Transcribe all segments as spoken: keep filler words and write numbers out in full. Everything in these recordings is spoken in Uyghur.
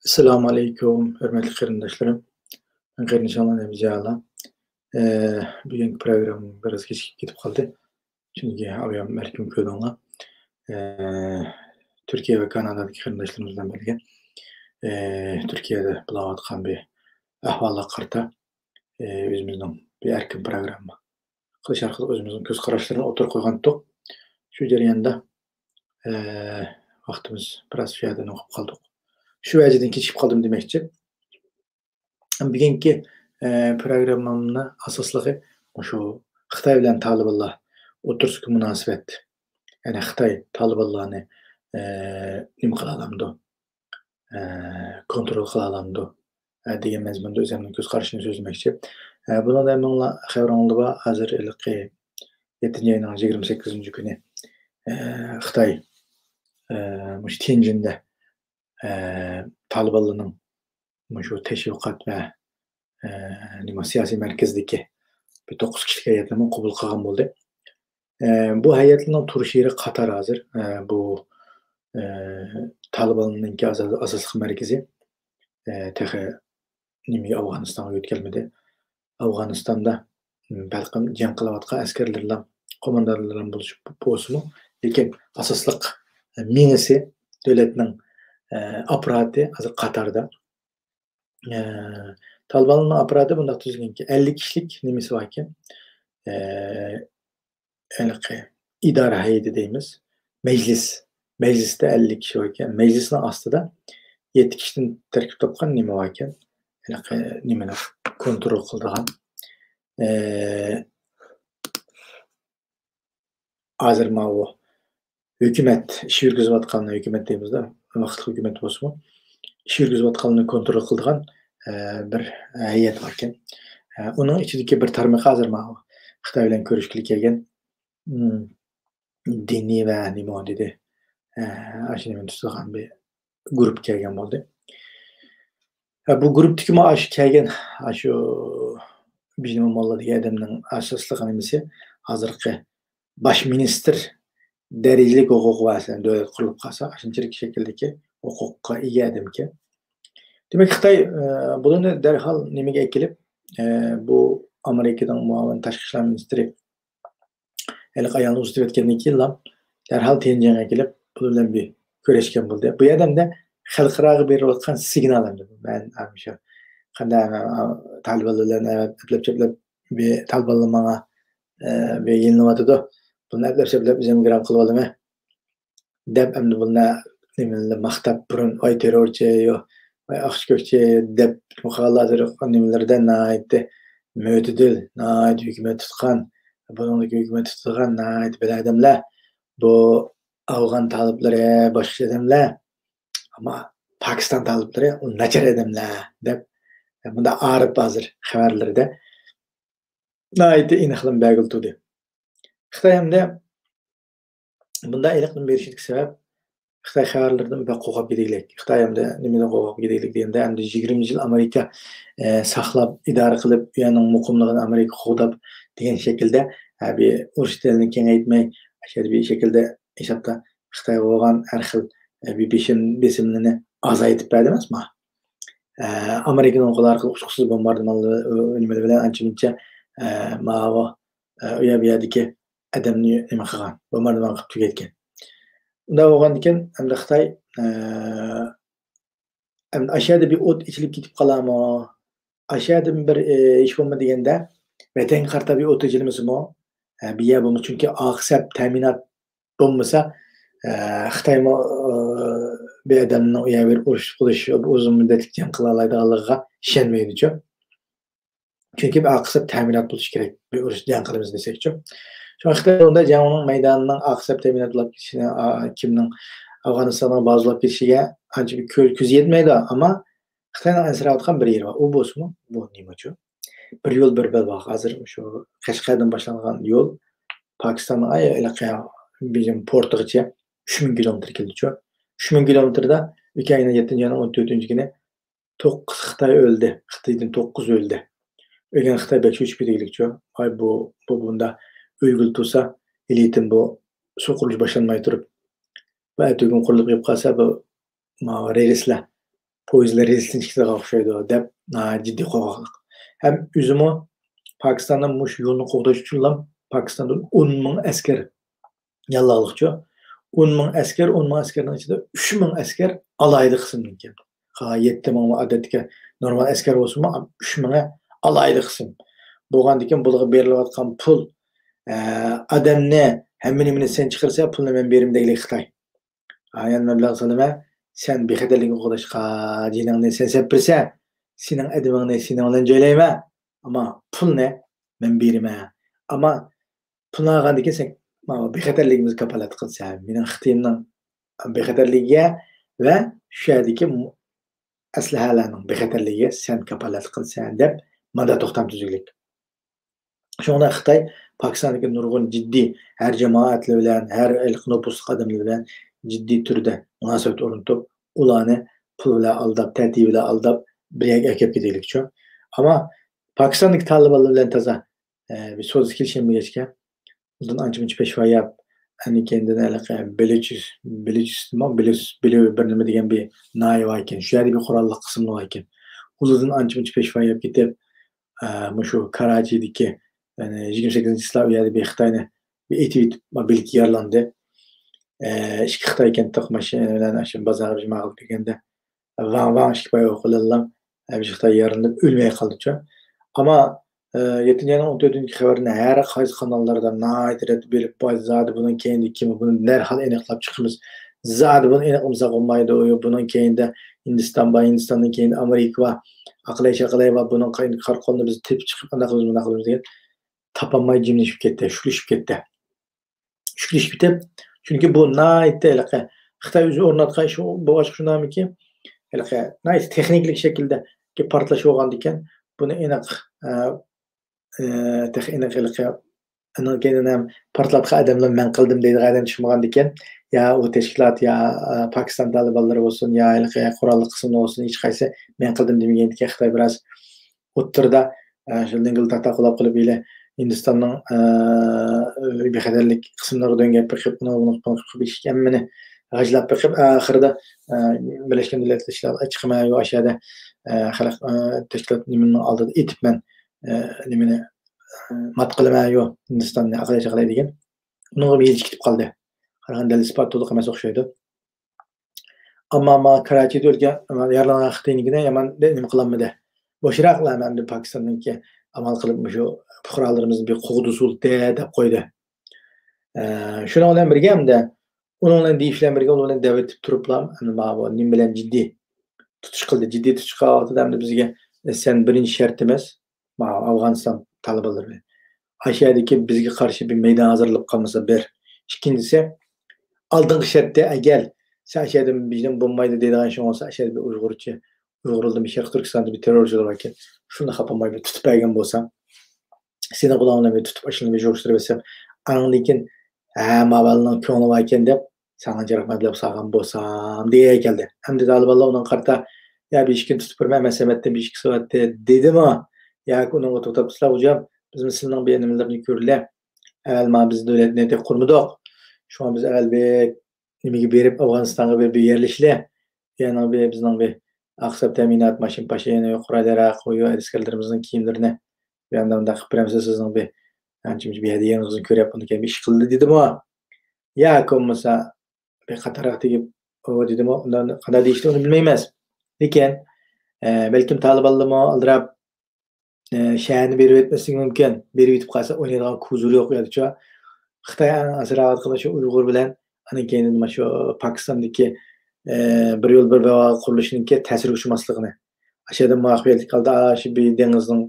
ئەسسالامۇ ئەلەيكۇم، ھۆرمەتلىك قېرىنداشلىرىم. مەن قېرىندىشىڭلار نەبىجانلا. ئە، بۈگۈنكى پروگرامما بىراز كېچىكىپ كېتىپ قالدى. چۈنكى ئايام ئەركىم كۆلۈڭلار. ئە، تۈركىيە ۋە كانادادىكى قېرىنداشلىرىمىز بىلەن بىرگە، ئە، تۈركىيەدە بولاۋاتقان بىر ئەھۋالغا قارىتا، ئە، ئۆزىمىزنىڭ بىر ئەركىن پروگرامما قىلىش ئارقىلىق ئۆزىمىزنىڭ كۆز قاراشلىرىنى ئوتتۇرىغا قويغانتۇق. شۇ جەرياندا، ئە، ۋاقتىمىز بىراز شۇ يەردىن ئوقۇپ قالدۇق. شۇ ۋەجىدىن كېچىكىپ قالدىم دېمەكچى. بۈگۈنكى، ئە، پروگراممامنىڭ ئاساسلىقى مۇشۇ خىتاي بىلەن تالىبانلار ئوتتۇرىسىدىكى مۇناسىۋەت. يەنى خىتاي تالىبانلارنى، ئە، نېمە قىلالامدۇ؟ ئە، كونترول قىلالامدۇ؟ ئە، دېگەن مەزمۇندا ئۆزۈمنىڭ كۆز قارىشىنى سۆزلىمەكچى. ئە، بۇنىڭدا ھەممىڭلار خەۋىرىڭلار بار، ھازىر ھېلىقى يەتتىنچى ئاينىڭ يىگىرمە سەككىزىنچى كۈنى، ئە، خىتاي، ئە، مۇشۇ تيەنجىندە، ئە، تالىبانلارنىڭ مۇشۇ تەشۋىقات ۋە، ئە، نېمە، سىياسىي مەركىزىدىكى بىر توققۇز كىشىلىك ھەيئەتنىمۇ قوبۇل قىلغان بولدى. ئە، بۇ ھەيئەتلەرنىڭ تۇرۇش يېرى قاتار ھازىر. ئە، بۇ، ئە، تالىباننىڭكى ئاساس-، ئاساسلىق مەركىزى، ئە، تېخى نېمىگە، ئافغانىستانغا يۆتكەلمىدى. ئافغانىستاندا، م، بەلكىم جەڭ قىلىۋاتقان ئەسكەرلەرلا، قوماندانلىرىلا بولۇشۇپ بولسىمۇ، لېكىن ئاساسلىق، ئە، مېڭىسى، دۆلەتنىڭ، ئە، ئاپپاراتى ھازىر قاتاردا. ئە، تالىبانلارنىڭ ئاپپاراتى بۇنداق تۈزۈلگەنكى، ئەللىك كىشىلىك نېمىسى باركەن. ئە، ھېلىقى ئىدارە ھەيئىتى دەيمىز. مەجلىس. مەجلىستە ئەللىك كىشى باركەن. مەجلىسنىڭ ئاستىدا يەتتە كىشىدىن تەركىب تاپقان نېمە باركەن. ھېلىقى نېمىنى كونترول قىلىدىغان. ئە، ھازىر ماۋۇ ھۆكۈمەت ئىش يۈرگۈزۈۋاتقان، ھۆكۈمەت دەيمىزدە، ۋاقىتلىق ھۆكۈمەت بولسىمۇ، ئىش يۈرگۈزۈۋاتقانلىرىنى كونترول قىلىدىغان، ئە، بىر ھەيئەت باركەن. ئە، ئۇنىڭ ئىچىدىكى بىر تارمىقى ھازىر ماۋۇ خىتاي بىلەن كۆرۈشكىلى كەلگەن، م، دىنىي ۋە نېمە دېدى، ئە، ئاشۇ نېمىنى تۇتىدىغان بىر گۇرۇپپا كەلگەن بولدى. ھە، بۇ گۇرۇپپىدىكى مانا ئاشۇ كەلگەن، ئاشۇ بىجنىم موللا دېگەن ئادەمنىڭ ئاساسلىق نېمىسى، ھازىرقى باش مىنىستىر دەرىجىلىك ھوقۇقى بار، دۆلەت قۇرۇلۇپ قالسا، ئاشۇنچىلىك شەكىلدىكى ھوقۇققا ئىگە ئادەمكەن. دېمەك، خىتاي، ئە، بۇلارنى دەرھال نېمىگە ئەكېلىپ، ئە، بۇ ئامېرىكىنىڭ مۇئاۋىن تاشقى ئىشلار مىنىستىرى ھېلىقى ئايالنى ئۇزىتىۋەتكەندىن كېيىنلا دەرھال تيەنجىنغا كېلىپ، بۇ بىلەن بىر كۆرۈشكەن بولدى. بۇ يەردە ئەمدى خەلقئاراغا بېرىۋاتقان سىگنال ئەمدى. مەن، ئە، مۇشۇ قانداق، ئە، تالىبانلار بىلەن، ئە، ئەپلەپ-چەپلەپ بىر تالىبانلار ماڭا، ئە، بىر يېلىنىۋاتىدۇ. بۇنى ئەپلەپ-چەپلەپ ئۆزۈم گىرام قىلىۋالىمەن. دەپ ئەمدى بۇنى نېمىلەر ماختاپ بۇرۇن، ۋاي تېررورچى، يو، ۋاي ئاقچى كۆكچى دەپ مۇخالىپەت نېمىلىرىدە ناھايىتى مۆتىدىل، ناھايىتى ھۆكۈمەت تۇتقان، بۇنىڭدىكى ھۆكۈمەت تۇتىدىغان ناھايىتى بىر ئادەملەر. بۇ ئافغان تالىپلىرى باشقىچە ئادەملەر، ئەمما پاكىستان تالىپلىرى ئۇ ناچار ئادەملەر دەپ، بۇنداق ئارىپ ھازىر خەۋەرلىرىدە ناھايىتى ئېنىقلىما بەرگىلى تۇردى. خىتاي ھەمدە بۇنداق ئېنىقلىما بېرىشىدىكى سەۋەب، خىتاي خەۋەرلىرىدىن بەك قورقۇپ كېتىگلىك. خىتاي ھەمدە نېمىدىن قورقۇپ كېتىگلىك دېگەندە، ئەمدى يىگىرمە يىل ئامېرىكا، ئە، ساقلاپ، ئىدارە قىلىپ، ئۇ يەرنىڭ مۇقىملىقىنى ئامېرىكا قوغداپ دېگەن شەكىلدە، ئە، بىر ئۇرۇش دەلىلىنى كېڭەيتمەي، ئاشۇ يەردە بىر شەكىلدە ھېسابتا خىتايغا بولغان ھەر خىل، ئە، بېسىم-، بېسىملىرىنى ئازايتىپ بەردى ئەمەسمۇ؟ ئە، ئامېرىكىنىڭ قولى ئارقىلىق ئۇچقۇسىز بومباردىمانلىرى، ئۈنۈمى بىلەن ئانچە-مۇنچە، ئە، ماۋۇ، ئە، ئۇ يەر بۇ يەردىكى ئادەمنى نېمە قىلغان، بومباردىمان قىلىپ تۈگەتكەن. ئۇنداق بولغاندىكىن، ئەمدى خىتاي، ئە، ئەمدى ئاشۇ يەردە بىر ئوت ئېچىلىپ كېتىپ قالارمۇ؟ ئاشۇ يەردىن بىر، ئە، ھېچ بولمىدى دېگەندە، ۋەتەنگە قارىتا بىر ئوت ئېچىلمىسىمۇ، ئە، بىر يەر بولمىسا، چۈنكى ئاقىسەپ تەمىنات بولمىسا، ئە، خىتايمۇ، ئە، بىر ئادەمنىڭ ئۇ يەردە بىر ئۇرۇش قىلىش، ئۇزۇن مۇددەتلىك جەڭ قىلالايدىغانلىقىغا ئىشەنمەيدىچۇ. چۈنكى بىر ئاقىسەپ تەمىنات بولۇشى كېرەك، بىر ئۇرۇش جەڭ قىلىمىز دېسەكچۇ. شۇڭا خىتاي ئۇنداق جەڭنىڭ مەيدانىنىڭ ئاقىسەپ تەمىنات بولاپ كېتىشىنى، ئا، كىمنىڭ ئافغانىستاننىڭ بازىلاپ كېتىشىگە ئانچە بىر كۆ-، كۆزى يەتمەيدۇ. ئەمما خىتاينىڭ ئەنسىرەۋاتقان بىر يېرى بار. ئۇ بولسىمۇ، بۇ نېمىچۇ؟ بىر يول، بىر بەلباغ. ھازىر شۇ قەشقەردىن باشلانغان يول پاكىستاننىڭ ئاي-، ھېلىقى بېيجىڭ پورتىغىچە ئۈچ مىڭ كىلومېتىر كېلىدىچۇ. ئۈچ مىڭ كىلومېتىردا ئۆتكەن يىلى يەتتىنچى ئاينىڭ ئون تۆتىنچى كۈنى توققۇز خىتاي ئۆلدى. خىتايدىن توققۇز ئۆلدى. ئۆلگەن خىتاي بەك چۆچۈپ كېتىگلىكچۇ. ئاي، بۇ، بۇ بۇندا ئۆلگىلى تۇرسا، ھېلىتىن بۇ سۇ قۇرۇلۇشى باشلانماي تۇرۇپ، بۇ ئەتىگۈن قۇرۇلۇپ كېلىپ قالسا، بۇ ماۋۇ رېلىسلار پويىزلار رېلىستىن چىقىدىغان ئوخشايدۇ دەپ ناھايىتى جىددىي قورقاقلىق. ھەم ئۆزىمۇ پاكىستاننىڭ مۇشۇ يولىنى قوغداش ئۈچۈنلا پاكىستاندىن ئون مىڭ ئەسكەر ياللاغلىقچۇ. ئون مىڭ ئەسكەر، ئون مىڭ ئەسكەرنىڭ ئىچىدە ئۈچ مىڭ ئەسكەر ئالاھىدە قىسىمدىن كەلدى. ھا، يەتتە مىڭ ئادەتتىكى نورمال ئەسكەر بولسىمۇ، ئۈچ مىڭى ئالاھىدە قىسىم. بولغاندىكىن بۇلارغا بېرىلىۋاتقان پۇل، ئە، ئادەمنى، ھەممە نېمىنى سەن چىقىرسا، پۇلنى مەن بېرىمەن دەيلى خىتاي. ھا، يەنە مەبلەغ سالىمەن، سەن بىخەتەرلىكنى قوغداشقا جېنىڭنى سەن سەپپىرسە، سېنىڭ ئادىمىڭنى سېنىڭ بىلەن جۆيلەيمەن، ئەمما پۇلنى مەن بېرىمەن. ئەمما پۇلنى ئالغاندىن كېيىن سەن ماۋۇ بىخەتەرلىكىمىزگە كاپالەتلىك قىلىسەن، مېنىڭ خىتىيىمنىڭ بىخەتەرلىكىگە ۋە شۇ يەردىكى مۇ-، ئەسلىھەلەرنىڭ بىخەتەرلىكىگە سەن كاپالەتلىك قىلىسەن دەپ ماندا توختام تۈزۈكلۈك. شۇڭا خىتاي پاكىستاندىكى نۇرغۇن جىددىي ھەر جامائەتلەر بىلەن، ھەر ھېلىقى نوپۇسلۇق ئادەملەر بىلەن جىددىي تۈردە مۇناسىۋەت ئورنىتىپ، ئۇلارنى پۇل بىلەن ئالداپ، تەتۈر بىلەن ئالداپ، بىر يەرگە ئەكەپ كېتەيلىكچۇ. ئەمما پاكىستاندىكى تالىبانلار بىلەن تازا، ئە، بىر سودا كېلىشەلمىگەچكە، ئۇدىن ئانچە-مۇنچە پېشۋا يەپ، ئاندىن كېيىندىن ھېلىقى بېلىچىس-، بېلىچىستانمۇ، بېلىس-، بېلى بىر نېمە دېگەن بىر ناھىيە بار ئىكەن. شۇ يەردە بىر قوراللىق قىسىم بار ئىكەن. ئۇلاردىن ئانچە-مۇنچە پېشۋا يەپ كېتىپ، ئە، مۇشۇ كاراچىدىكى، يەنى يىگىرمە سەككىزىنچى چىسلا ئۇ يەردە بىر خىتاينى بىر ئېتىۋېتىپ، بىلىكى يارىلاندى. ئە، ئىككى خىتاي كەنتلىق ماشىنا بىلەن ئاشۇ بازارغا بىر ماڭىپ كىرگەندە، ۋاڭ ۋاڭ ئىككى پاي ئوق بىلەنلا، ئە، بىر خىتاي يارىلىنىپ ئۆلمەي قالدىچۇ. ئەمما، ئە، يەتتىنچى ئاينىڭ ئون تۆتىنچى خەۋىرىنى ھەر قايسى قاناللاردا ناھايىتى رەت بېرىپ، ۋاي، زادى بۇنىڭ كەينىدە كىم، بۇنى دەرھال ئېنىقلاپ چىقىمىز. زادى بۇنى ئېنىقلىمىساق بولمايدۇ. بۇنىڭ كەينىدە ھىندىستان بار، ھىندىستاندىن كېيىن ئامېرىكا بار، ئاقىلاي شاقىلاي بار، بۇنىڭ قاينى قارا قولىنى بىز تېپىپ چىقىپ، ئانداق قىلىمىز، مۇنداق قىلىمىز دېگەن تاپالماي جىملىشىپ كەتتى، شۈكلىشىپ كەتتى. شۈكلىشىپ كېتىپ، چۈنكى بۇ ناھايىتى ھېلىقى خىتاي ئۆزى ئورناتقان ئىش بولغاچقا شۇنداقمىكىن، ھېلىقى ناھايىتى تېخنىكىلىق شەكىلدىكى پارتلاش بولغاندىكىن، بۇنى ئېنىق، ئە، ئە، تېخى ئېنىق ھېلىقى ئۇنىڭ كەينىدىن ھەم پارتلاتقان ئادەملەر مەن قىلدىم دەيدىغان ئادەم چىقمىغاندىكىن، يا ئۇ تەشكىلات، يا، ئە، پاكىستان تالىبانلىرى بولسۇن، يا ھېلىقى قوراللىق قىسىملار بولسۇن، ھېچقايسى مەن قىلدىم دېمىگەندىكىن خىتاي بىراز ئوتتۇرىدا، ئە، شۇ لىڭگىل تاتا قۇلاپ قىلىپ، ھېلى ھىندىستاننىڭ، ئە، بىخەتەرلىك قىسىملىرىغا دۆڭگەپ بېقىپ، ئۇنىڭ، بۇنىڭ، بۇنىڭ قىلىپ، ھەممىنى غاجىلاپ بېقىپ، ئاخىرىدا، ئە، بىرلەشكەن دۆلەتلەر ئىشلارغا چىقىمەن، يو، ئاشۇ يەردە، ئە، خەلق، ئە، تەشكىلات نېمىنىڭ ئالدىدا ئېتىپمەن، ئە، نېمىنى، ئە، مات قىلىمەن، يو، ھىندىستاننى ئاقلاي چاقلاي دېگەن. ئۇنىڭغا بىر يىلچە كېتىپ قالدى. قارىغاندا دەل ئىسپات تولۇق ئەمەس ئوخشايدۇ. ئەمما ما كاراچىدا ئۆلگەن، يارىلانغان خىتاينىڭكىنى يامان نېمە قىلالمىدى. بوشراقلا ئەمدى پاكىستاننىڭكى ئامال قىلىپ مۇشۇ پۇقرالىرىمىزنى بىر قوغدىسۇلتى دەپ قويدى. ئە، شۇنىڭ بىلەن بىرگە ئەمدى ئۇنىڭ بىلەن دېيىش بىلەن بىرگە ئۇنىڭ بىلەن دەۋېتىپ تۇرۇپلا، ئەمدى ماۋۇ نېمە بىلەن جىددىي تۇتۇش قىلدى. جىددىي تۇتۇش قىلغان ۋاقتىدا ئەمدى بىزگە، سەن بىرىنچى شەرتىمىز، ماۋۇ ئافغانىستان تالىبانلىرى بىلەن. ئاشۇ يەردىكى بىزگە قارشى بىر مەيدان ھازىرلاپ قالمىسا بىر. ئىككىنچىسى، ئالدىنقى شەرتتە ئەگەر سەن ئاشۇ يەردىن بىزدىن بولمايدۇ دەيدىغان ئىشىڭ بولسا، ئاشۇ يەردە بىر ئۇيغۇرچە، ئۇيغۇرلىرىمۇ شەرقىي تۈركىستاندا بىر تېررورچىلار باركەن، شۇنى خاپىماي بىر تۇتۇپ بەرگەن بولساڭ، سېنىڭ قولۇڭ بىلەن بىر تۇتۇپ ئاشۇنى بىر يىغىشتۇرۇپ بەرسەم، ئاندىن كېيىن، ھە، ماۋۇ بالىنىڭ كۆڭلى باركەن دەپ، ساڭا جىرىق مەبلەغ سالغان بولسام دېگىلى كەلدى. ئەمدى تالىبانلار ئۇنىڭغا قارىتا، يا بېشىكىنى تۇتۇپ بېرىمەن، مەن سەمەتتىن بېشىكى سوۋەتتى دېدىمۇ؟ ياكى ئۇنىڭغا توختاپ تۇرسىلا، خوجام، بىزمۇ سىلىنىڭ بىر نېمىلىرىنى كۆرىلى. ئەۋەل مانا بىز دۆلەتنى تېخى قۇرمىدۇق. شۇڭا بىز ئەۋەل بىر نېمىگە بېرىپ، ئافغانىستانغا بىر، بىر يەرلىشىلى. يەنە بىر بىزنىڭ بىر ئاقساپ تەمىنات، ماشىنا پاشىنىنى قورايلىراق، ئۇ ئەسكەرلىرىمىزنىڭ كىيىملىرىنى بۇ ياندا مۇنداق قىلىپ بېرەمسىز، سىزنىڭ بىر ئانچە-مۇنچە بىر ھەدىيەڭىزنى كۆرۈپ، ئۇنى كەينى بىر ئىش قىلدى دېدىمۇ؟ ياكى بولمىسا بىر قاتارغا تېگىپ، ئۇ دېدىمۇ؟ ئۇندا قانداق دېيىشنى ئۇنى بىلمەيمىز. لېكىن، ئە، بەلكىم تالىبانلارمۇ ئالدىراپ، ئە، شەھەرنى بېرىۋەتمەسلىكى مۇمكىن. بېرىۋېتىپ قالسا ئوينايدىغان كوزىرى يوق ئۇ يەردىچۇ. خىتاي ئەڭ ئاسراۋاتقىنى شۇ ئۇيغۇر بىلەن ئاندىن كېيىن مانا شۇ پاكىستاندىكى، ئە، بىر يول بىر باھا قۇرۇلۇشىنىڭكى تەسىرگە ئۇچرىماسلىقىنى. ئاشۇ يەردە مۇۋەپپەقىيەتلىك ھالدا ئاشۇ بىر دېڭىزنىڭ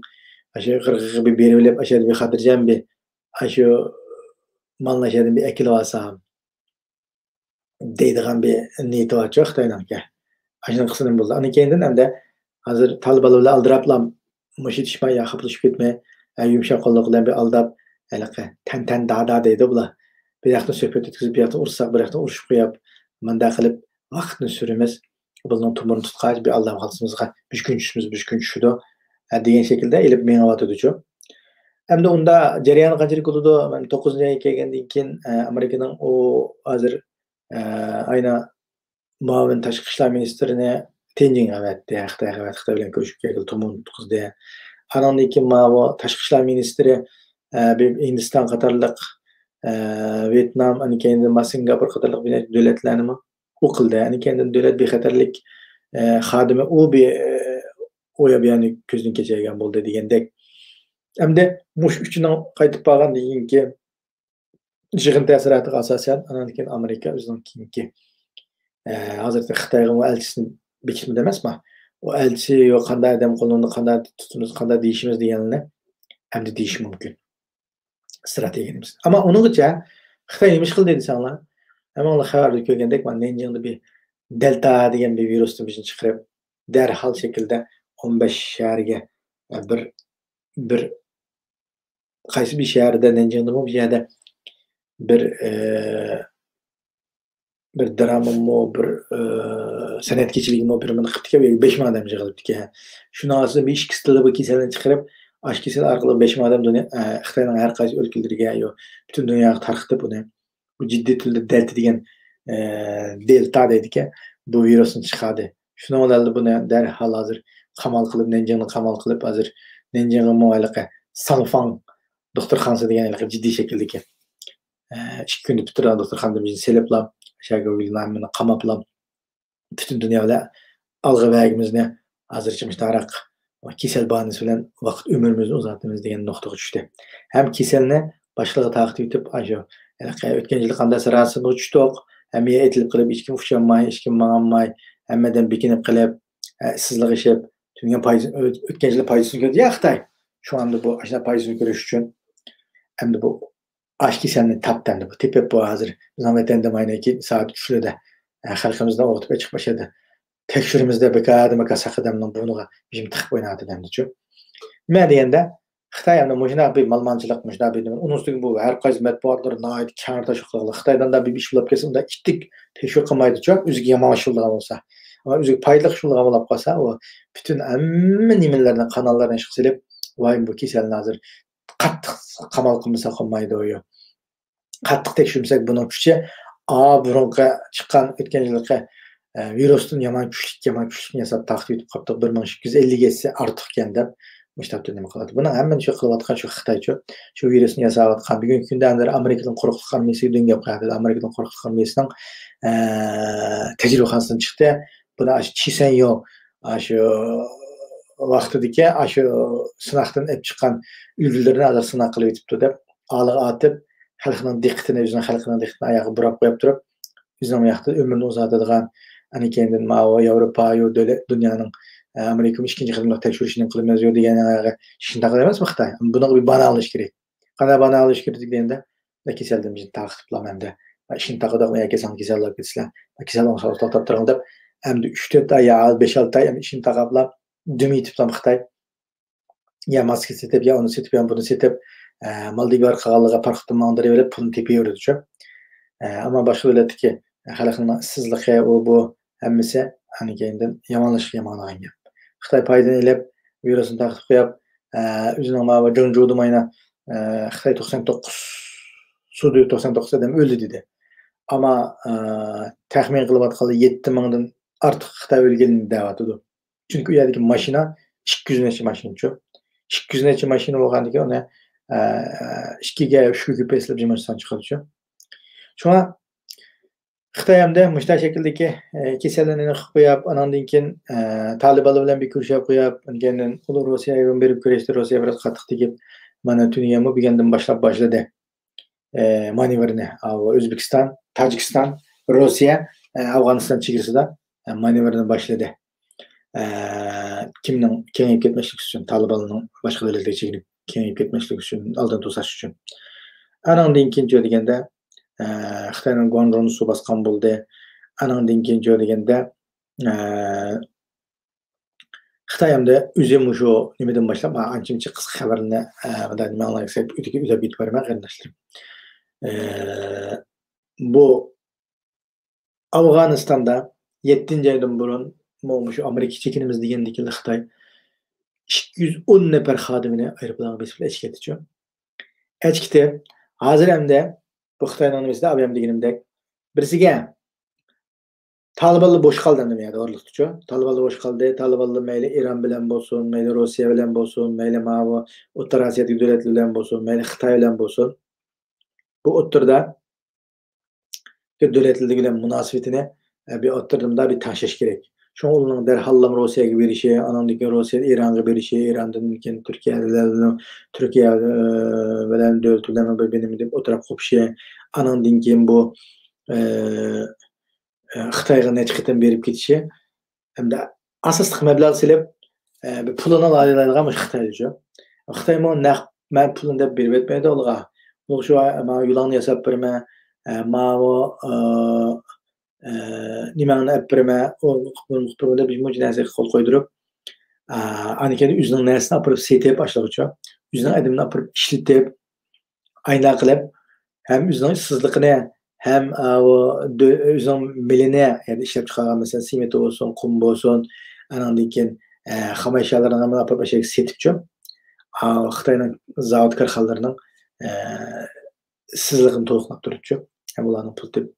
ئاشۇ قىرغىقىغا بىر بېرىۋېلىپ، ئاشۇ يەردە بىر خاتىرجەم بىر ئاشۇ مالنى ئاشۇ يەردىن بىر ئەكېلىۋالسام دەيدىغان بىر نىيىتى بارچۇ خىتاينىڭكى. ئاشۇنىڭ قىسمى بولدى. ئاندىن كېيىندىن ئەمدى ھازىر تالىبانلار بىلەن ئالدىراپلا مۇشتلىشىشماي يا خاپىلىشىپ كەتمەي، ئە، يۇمشاق قوللۇق بىلەن بىر ئالداپ، ھېلىقى تەن تەن دادا دەيدۇ بۇلار. بىر ياقتىن سۆھبەت ئۆتكۈزۈپ، بىر ياقتىن ئۇرۇشۇپ قويۇپ، مۇنداق قىلىپ ۋاقىتنى سۈرىمىز. بۇلارنىڭ تومۇرىنى تۇتقاچ، بىر ئالداپ قالسا بىزگە، بىر كۈن چۈشىمىز، بىر كۈن چۈشىدۇ، ئە، دېگەن شەكىلدە ئېلىپ مېڭىۋاتىدۇچۇ. ئەمدى ئۇندا جەريانى قانچىلىك بولىدۇ؟ مەن توققۇزىنچى ئايغا كەلگەندىن كېيىن، ئە، ئامېرىكىنىڭ ئۇ ھازىر، ئە، ئاينا مۇئاۋىن تاشقى ئىشلار مىنىستىرىنى تيەنجىنگە ئەۋەتتى، خىتايغا ئەۋەتتى، خىتاي بىلەن كۆرۈشۈپ كەلگىلى تۇمۇن ئوتقۇزدى. ئانىڭدىن كېيىن ماۋۇ تاشقى ئىشلار مىنىستىرى، ئە، بىر ھىندىستان قاتارلىق، ئە، ۋيېتنام، ئاندىن كېيىن ماۋۇ سىنگاپور قاتارلىق بىر نەچچە دۆلەتلەرنىمۇ ئۇ قىلدى. ئاندىن كېيىن دۆلەت بىخەتەرلىك، ئە، خادىمى ئۇ بىر، ئە، ئۇ يا بۇ يەرنى كۆزدىن كەچۈرگەن بولدى دېگەندەك. ئەمدى مۇشۇ ئۈچىنىڭ قايتىپ بارغاندىن كېيىنكى يىغىن تەسىراتىغا ئاساسەن، ئانان كېيىن ئامېرىكا ئۆزىنىڭ كېيىنكى، ئە، ھازىرقى خىتايغا ئەلچىسىنى بېكىتمىدى ئەمەسمۇ؟ ئۇ ئەلچىسى يوق، قانداق ئادەم قولىنى قانداق تۇتىمىز، قانداق دېيىشىمىز دېگەننى ئەمدى دېيىشى مۇمكىن. ئىستراتېگىيەمىز. ئەمما ئۇنىڭغىچە خىتاي نېمە ئىش قىلدى دېسەڭلار، ھەممىڭلار خەۋەردە كۆرگەندەك، مانا نەنجىڭدە بىر دەلتا دېگەن بىر ۋىرۇسنى بىزنى چىقىرىپ، دەرھال شەكىلدە ئون بەش شەھەرگە، ئە، بىر، بىر قايسى بىر شەھەردە، نەنجىڭدىمۇ بىر يەردە بىر، ئى، بىر درامىمۇ، بىر، ئى، سەنئەت كېچىلىكىمۇ بىر مۇنى قىپتىكەن، بەش مىڭ ئادەم يىغىلىپتىكەن. شۇنىڭ ئاستىدا بىر ئىككى تىلدا بۇ كېسەلنى چىقىرىپ، ئاشۇ كېسەل ئارقىلىق بەش مىڭ ئادەم دۇنيا، ئى، خىتاينىڭ ھەر قايسى ئۆلكىلىرىگە، يو، پۈتۈن دۇنياغا تارقىتىپ ئۇنى. بۇ جىددىي تۈردە دەلتا دېگەن، ئە، دېلتا دەيدىكەن، بۇ ۋىرۇسنى چىقاردى. شۇنىڭ بىلەن بۇنى دەرھال ھازىر قامال قىلىپ، نەنجىڭنى قامال قىلىپ، ھازىر نەنجىڭغىمۇ ھېلىقى ساڭفاڭ دوختۇرخانىسى دېگەن ھېلىقى جىددىي شەكىلدىكى، ئە، ئىككى كۈندە پۈتتۈرىدىغان دوختۇرخانىدىن بىزنى سېلىپلا، شەرقىي ھەممىنى قاماپلا، پۈتۈن دۇنيا بىلەن ئالغا بەرگىمىزنى ھازىرچە مۇشۇنداق كېسەل باھانىسى بىلەن ۋاقىت ئۆمرىمىزنى ئۇزارتىمىز دېگەن نۇقتىغا چۈشتى. ھەم كېسەلنى باشقىلارغا تارقىتىۋېتىپ، ئاشۇ، ھېلىقى ئۆتكەن يىلى قانداق ساراسىمىغا چۈشتۇق، ھەممە يەر ئېتىلىپ قېلىپ، ھېچكىم ئۇچالماي، ھېچكىم ماڭالماي، ھەممىدىن بېكىنىپ قېلىپ، ئە، ئىشسىزلىق ئېشىپ، تۈنگەن پايدىسىنى، ئۆت-، ئۆتكەن يىلى پايدىسىنى كۆردى يا خىتاي. شۇڭا ئەمدى بۇ ئاشۇنداق پايدىسىنى كۆرۈش ئۈچۈن ئەمدى بۇ ئاش كېسەلنى تاپتى ئەمدى بۇ. تېپىپ بۇ ھازىر بىزنىڭ ۋەتەندە ماينىكى سائەت ئۈچلىرىدە، ئە، خەلقىمىزنى ئويغىتىپ ئېچىق باشلىدى. تەكشۈرىمىزدە بىكار دېمەك ساق ئادەمنىڭ بۇرنىغا بىزنى تىقىپ ئويناۋاتىدۇ ئەمدىچۇ. نېمە دېگەندە، خىتاي ئەمدى مۇشۇنداق بىر مالىمانچىلىق، مۇشۇنداق بىر نېمە، ئۇنىڭ ئۈستىگە بۇ ھەر قايسى مەتبۇئاتلىرى ناھايىتى كەڭ تارقىتىش قىلغان. خىتايدا ئۇنداق بىر ئىش بولۇپ كەتسە، ئۇنداق ئىتتىك تەكشۈرۈپ قىلمايدۇچۇ، ئۆزىگە يامان ئىش بولىدىغان بولسا. ئەمما ئۆزىگە پايدىلىق ئىش بولىدىغان بولۇپ قالسا، ئۇ پۈتۈن ھەممە نېمىلەرنى، قاناللارنى ئىشقا سېلىپ، ۋاي، بۇ كېسەلنى ھازىر قاتتىق قامال قىلمىساق بولمايدۇ. قاتتىق تەكشۈرمىسەك بۇنىڭ كۈچى، ئا، بۇرۇنقى چىققان ئۆتكەن يىلقى، ئە، ۋىرۇستىن يامان كۈچلۈك، يامان كۈچلۈكنى ياساپ تارقىتىپ قاپتۇ. بىر مىڭ ئىككى يۈز ئەللىك يەتسە ئارتۇقكەن دەپ مۇشۇ تاپتا نېمە قىلىۋاتىدۇ. بۇنىڭ ھەممىنى شۇ قىلىۋاتقان شۇ خىتايچۇ. شۇ ۋىرۇسنى ياساۋاتقان. بۈگۈنكى كۈندە ھازىر ئامېرىكىنىڭ قۇرۇقلۇق ئارمىيىسىگە دۆڭگەپ قويۇۋاتىدۇ. ئامېرىكىنىڭ قۇرۇقلۇق ئارمىيىسىنىڭ، ئە، تەجرىبىخانىسىدىن چىقتى. بۇنى ئاشۇ چى سەن يو، ئاشۇ ۋاقتىدىكى ئاشۇ سىناقتىن ئېلىپ چىققان ئۈلگىلىرىنى ھازىر سىناق قىلىۋېتىپتۇ دەپ، ئالىغا ئاتىپ، خەلقنىڭ دىققىتىنى، ئۆزىنىڭ خەلقىنىڭ دىققىتىنى ئاياغغا بۇراپ قويۇپ تۇرۇپ، ئۆزىنىڭ بۇ ياقتا ئۆمرىنى ئۇزارتىدىغان، ئاندىن كېيىندىن ماۋۇ ياۋروپا، يو دۆلەت، دۇنيانىڭ، ئە، ئامېرىكىمۇ ئىككىنچى قېتىملىق تەكشۈرۈشىنى قىلىمىز يو دېگەن شۇنداق ئەمەسمۇ خىتاي؟ بۇنىڭغا بىر بانا ئېلىش كېرەك. قانداق بانا ئېلىش كېرەك دېگەندە، كېسەلدىن بىزنى تارقىتىپلا ئەمدى، ئىشىنى تاقىدۇق ياكى ساڭا كېسەل بولۇپ كېتىسىلەر، كېسەل بولمىسا توختاپ تۇرۇڭ دەپ، ئەمدى ئۈچ تۆت ئاي يا بەش ئالتە ئاي ئەمدى ئىشىنى تاقاپلا دۈم يېتىپلا خىتاي. يا ماسكا سېتىپ، يا ئۇنى سېتىپ، يا بۇنى سېتىپ، ئە، مالدىۋغا قالغانلىرىغا پاراخوتتا ماڭدۇرۇۋېرىپ، پۇلنى تېپىۋېرىدىچۇ. ئە، ئەمما باشقا دۆلەتتىكى خەلقنىڭ ئىشسىزلىقى، ئۇ، بۇ، ھەممىسى ئاندىن كېيىندىن يامانلاشقا يامانلىغان گەپ. خىتاي پايدىنى ئېلىپ، ۋىرۇسنى تارقىتىپ قويۇپ، ئە، ئۆزىنىڭ ماۋۇ جۇڭجۇدا ماينا، ئە، خىتاي توقسان توققۇز، سۇدۇ توقسان توققۇز ئادەم ئۆلدى دېدى. ئەمما، ئە، تەخمىن قىلىۋاتقانلار يەتتە مىڭدىن ئارتۇق خىتاي ئۆلگەنلىكىنى دەۋاتىدۇ. چۈنكى ئۇ يەردىكى ماشىنا ئىككى يۈز نەچچە ماشىنىچۇ. ئىككى يۈز نەچچە ماشىنا بولغاندىكىن ئۇنى، ئە، ئىككىگە، ئۈچكە كۆپەيتسىلە بىر ماشىنا سان چىقىدۇچۇ. شۇڭا خىتاي ئەمدى مۇشۇنداق شەكىلدىكى، ئە، كېسەللەرنى قىلىپ قويۇپ، ئاناندىن كېيىن، ئە، تالىبانلار بىلەن بىر كۆرۈشۈپ قويۇپ، ئاندىن كېيىن ئۇلار روسىيەگە بېرىپ كۆرۈشتى، روسىيە بىراز قاتتىق تېگىپ، مانا تۈنۈگۈنمۇ بۈگۈندىن باشلاپ باشلىدى. ئە، مانېۋىرنى، ئاۋۇ ئۆزبېكىستان، تاجىكىستان، روسىيە، ئە، ئافغانىستان چېگرىسىدا، ئە، مانېۋىرنى باشلىدى. ئە، كىمنىڭ كېڭىيىپ كەتمەسلىكى ئۈچۈن، تالىباننىڭ باشقا دۆلەتلەرگە چېكىنىپ كېڭىيىپ كەتمەسلىكى ئۈچۈن، ئالدىن توساش ئۈچۈن. ئانىڭدىن كېيىنچۇ دېگەندە، ئە، خىتاينىڭ گۇاڭدۇنسۇ باسقان بولدى. ئانىڭدىن كېيىنچۇ دېگەندە، ئە، خىتاي ئەمدى ئۆزى مۇشۇ نېمىدىن باشلاپ، مانا ئانچە-مۇنچە قىسقا خەۋەرنى، ئە، مۇنداق نېمە ئاڭلايسەن، ئۆتۈپ، ئۆتۈپ بېرىپ بېرىمەن قېرىنداشلىرىم. ئە، بۇ ئافغانىستاندا يەتتىنچى ئايدىن بۇرۇن مۇ-، مۇشۇ ئامېرىكىغا چېكىنىمىز دېگەندىكىن خىتاي ئىككى يۈز ئون نەپەر خادىمىنى ئايروپىلانغا بېسىپ ئەچىكەتتىچۇ. ئەچىكىتىپ، ھازىر ئەمدى بۇ خىتاينىڭ نېمىسىدە، ئابىيام دېگىنىمدەك، بىرسىگە، تالىبانلار بوش قالدى ئەمدى بۇ يەردە ئورۇنلۇقتىچۇ. تالىبانلار بوش قالدى. تالىبانلار مەيلى ئىران بىلەن بولسۇن، مەيلى روسىيە بىلەن بولسۇن، مەيلى ماۋۇ ئوتتۇرا ئاسىيادىكى دۆلەتلەر بىلەن بولسۇن، مەيلى خىتاي بىلەن بولسۇن. بۇ ئوتتۇرىدا دۆلەتلىرى بىلەن مۇناسىۋىتىنى، ئە، بىر ئوتتۇرىدا مۇنداق بىر تەڭشەش كېرەك. شۇڭا ئۇنىڭ دەرھاللا روسىيەگە بېرىشى، ئانىڭدىن كېيىن روسىيە ئىرانغا بېرىشى، ئىراندىن كېيىن تۈركىيە بىلەن، تۈركىيە، ئە، بىلەن دۆلىتى بىلەن بىر نېمە دەپ ئولتۇراپ قوپۇشى، ئانىڭدىن كېيىن بۇ، ئە، ئە، خىتايغا نەچچە قېتىم بېرىپ كېتىشى، ھەمدە ئاساسلىق مەبلەغ سېلىپ، ئە، بىر پۇلىنى ئالالايدىغان مۇشۇ خىتايچۇ. خىتايمۇ نەق مەن پۇلنى دەپ بېرىۋەتمەيدۇ ئۇلارغا. ئۇلار شۇ، ماۋۇ يولۇڭنى ياساپ بېرىمەن، ئە، ماۋۇ، ئە، ئە، نېمەڭنى ئەپ بېرىمەن، ئۇ قىلىپ بېرىمەن دەپ بىر مۇنچە نەرسىگە قول قويدۇرۇپ، ئە، ئاندىن كېيىن ئۆزىنىڭ نەرسىنى ئاپىرىپ سېتىپ ئاشۇلارغىچۇ. ئۆزىنىڭ ئادىمىنى ئاپىرىپ ئىشلىتىپ، ئاينا قىلىپ، ھەم ئۆزىنىڭ ئىشسىزلىقىنى، ھەم، ئا، ئۇ دۆ-، ئۆزىنىڭ مېلىنى، يەنى ئىشلەپ چىقارغان، مەسىلەن، سېمېنت بولسۇن، قۇم بولسۇن، ئانىڭدىن كېيىن، ئە، خام ئەشيالىرىنى ھەممىنى ئاپىرىپ ئاشۇ يەرگە سېتىپچۇ. ئا، خىتاينىڭ زاۋۇت كارخانىلىرىنىڭ، ئە، ئىشسىزلىقىنى تولۇقلاپ تۇرۇپچۇ. ھەم ئۇلارنىڭ پۇل تېپىپ،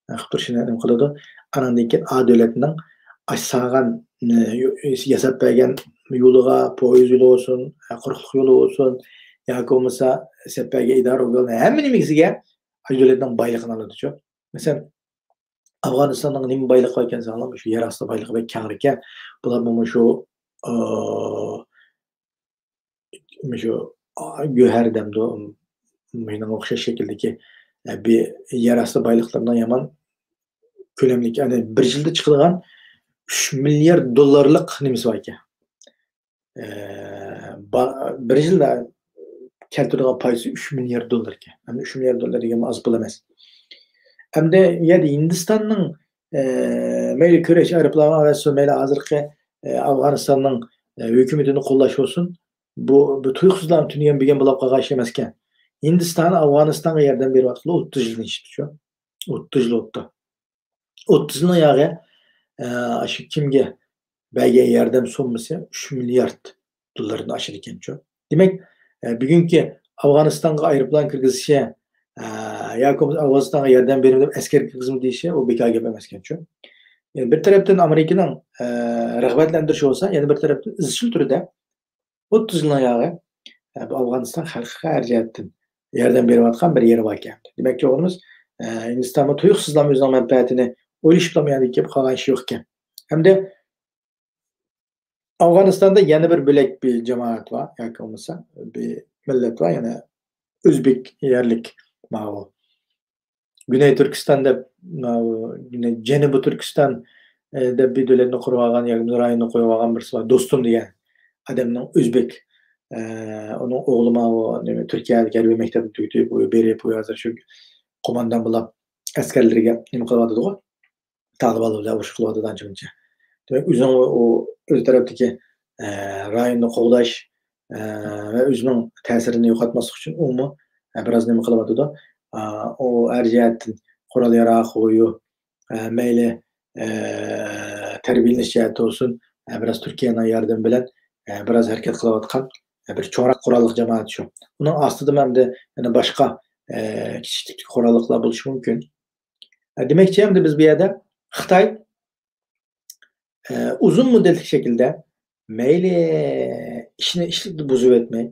ئە، قىلىپ تۇرۇشىنى نېمە قىلىدۇ. ئانىڭدىن كېيىن ئا دۆلەتنىڭ ئاشساغان، ئە، يو-، ياساپ بەرگەن يولىغا، پويىز يولى بولسۇن، ئە، قۇرۇقلۇق يولى بولسۇن، ياكى بولمىسا ياساپ بەرگەن ئىدارە ئورگانلىرى، ھەممە نېمىسىگە ئاشۇ دۆلەتنىڭ بايلىقىنى ئالىدۇچۇ. مەسىلەن، ئافغانىستاننىڭ نېمە بايلىقى بار ئىكەن دېسەڭلار، شۇ يەر ئاستى بايلىقى بەك كەڭ ئىكەن. بۇلارمۇ مۇشۇ، ئا، مۇشۇ، ئا، گۆھەر دەمدۇ، مۇشۇنىڭغا ئوخشاش شەكىلدىكى، ئە، بىر يەر ئاستى بايلىقلىرىنىڭ يامان كۆلەملىك، يەنى بىر يىلدا چىقىدىغان ئۈچ مىليارد دوللارلىق نېمىسى بار ئىكەن. ئە، با-، بىر يىلدا كەلتۈرىدىغان پايدىسى ئۈچ مىليارد دوللار ئىكەن. ئەمدى ئۈچ مىليارد دوللار دېگەن ئاز پۇل ئەمەس. ئەمدى يەنە ھىندىستاننىڭ، ئە، مەيلى كۈرەش ئايروپىلانى ئەۋەتسۇن، مەيلى ھازىرقى، ئە، ئافغانىستاننىڭ، ئە، ھۆكۈمىتىنى قوللاش بولسۇن، بۇ، بۇ تۇيۇقسىزلا تۈنۈگۈن بۈگۈن بولۇپ قالغان ئىش ئەمەسكەن. ھىندىستان ئافغانىستانغا ياردەم بېرىۋاتقىلى ئوتتۇز يىلدىن ئېشىپتۇ. ئوتتۇز يىل بولۇپتۇ. ئوتتۇز يىلنىڭ ياغى، ئە، شۇ كىمگە بەرگەن ياردەم سوممىسى ئۈچ مىليارد دوللاردىن ئاشىدىكەنچۇ. دېمەك، ئە، بۈگۈنكى ئافغانىستانغا ئايروپىلان كىرگۈزۈشى، ئە، ياكى بولمىسا ئافغانىستانغا ياردەم بېرىمەن دەپ ئەسكەر كىرگۈزىمەن دېيىشى، ئۇ بىكار گەپ ئەمەسكەنچۇ. يەنى بىر تەرەپتىن ئامېرىكىنىڭ، ئە، رىغبەتلەندۈرۈشى بولسا، يەنە بىر تەرەپتىن ئىزچىل تۈردە ئوتتۇز يىلنىڭ ياغى، ئە، بۇ ئافغانىستان خەلقىگە ھەر جەھەتتىن ياردەم بېرىۋاتقان بىر يېرى باركەن. دېمەكچى بولغىنىمىز، ئە، ھىندىستانمۇ تۇيۇقسىزلا ئۆزىنىڭ مەنپەئەتىنى ئويلىشىپلا يەنە كېلىپ قالغان ئىش يوقكەن. ھەمدە ئافغانىستاندا يەنە بىر بۆلەك بىر جامائەت بار، ياكى بولمىسا بىر مىللەت بار، يەنە ئۆزبېك يەرلىك ماۋۇ گۈنەي تۈركىستان دەپ، ماۋۇ جەنۇبىي تۈركىستان، ئە، دەپ بىر دۆلەتنى قۇرۇۋالغان ياكى رايوننى قۇرۇۋالغان بىرسى بار، دوستۇم دېگەن ئادەمنىڭ ئۆزبېك، ئە، ئۇنىڭ ئوغلى ماۋۇ نېمە، تۈركىيەدىكى ھەربىي مەكتەپنى تۈگىتىپ، ئۇ بېرىپ، ئۇ ھازىر شۇ قوماندان بولاپ ئەسكەرلىرىگە نېمە قىلىۋاتىدىغۇ. تالىبانلار بىلەن ئۇرۇش قىلىۋاتىدۇ ئانچە-مۇنچە. دېمەك، ئۆزىنىڭ ئۇ ئۆز تەرەپتىكى، ئە، رايوننى قوغداش، ئە، ۋە ئۆزىنىڭ تەسىرىنى يوقاتماسلىق ئۈچۈن ئۇمۇ، ئە، بىراز نېمە قىلىۋاتىدۇ. ئا، ئۇ ھەر جەھەتتىن قورال-ياراغ قويۇ، ئە، مەيلى، ئە، تەربىيەلىنىش جەھەتتە بولسۇن، ئە، بىراز تۈركىيەنىڭ ياردىمى بىلەن، ئە، بىراز ھەرىكەت قىلىۋاتقان، ئە، بىر چوڭراق قوراللىق جامائەت شۇ. ئۇنىڭ ئاستىدا ئەمدى يەنە باشقا، ئە، كىچىك تىپتىكى قوراللىقلار بولۇشى مۇمكىن. ئە، دېمەكچى، ئەمدى بىز بۇ يەردە خىتاي، ئە، ئۇزۇن مۇددەتلىك شەكىلدە مەيلى ئىشنى ئىشلىتىپ بۇزۇۋەتمەي،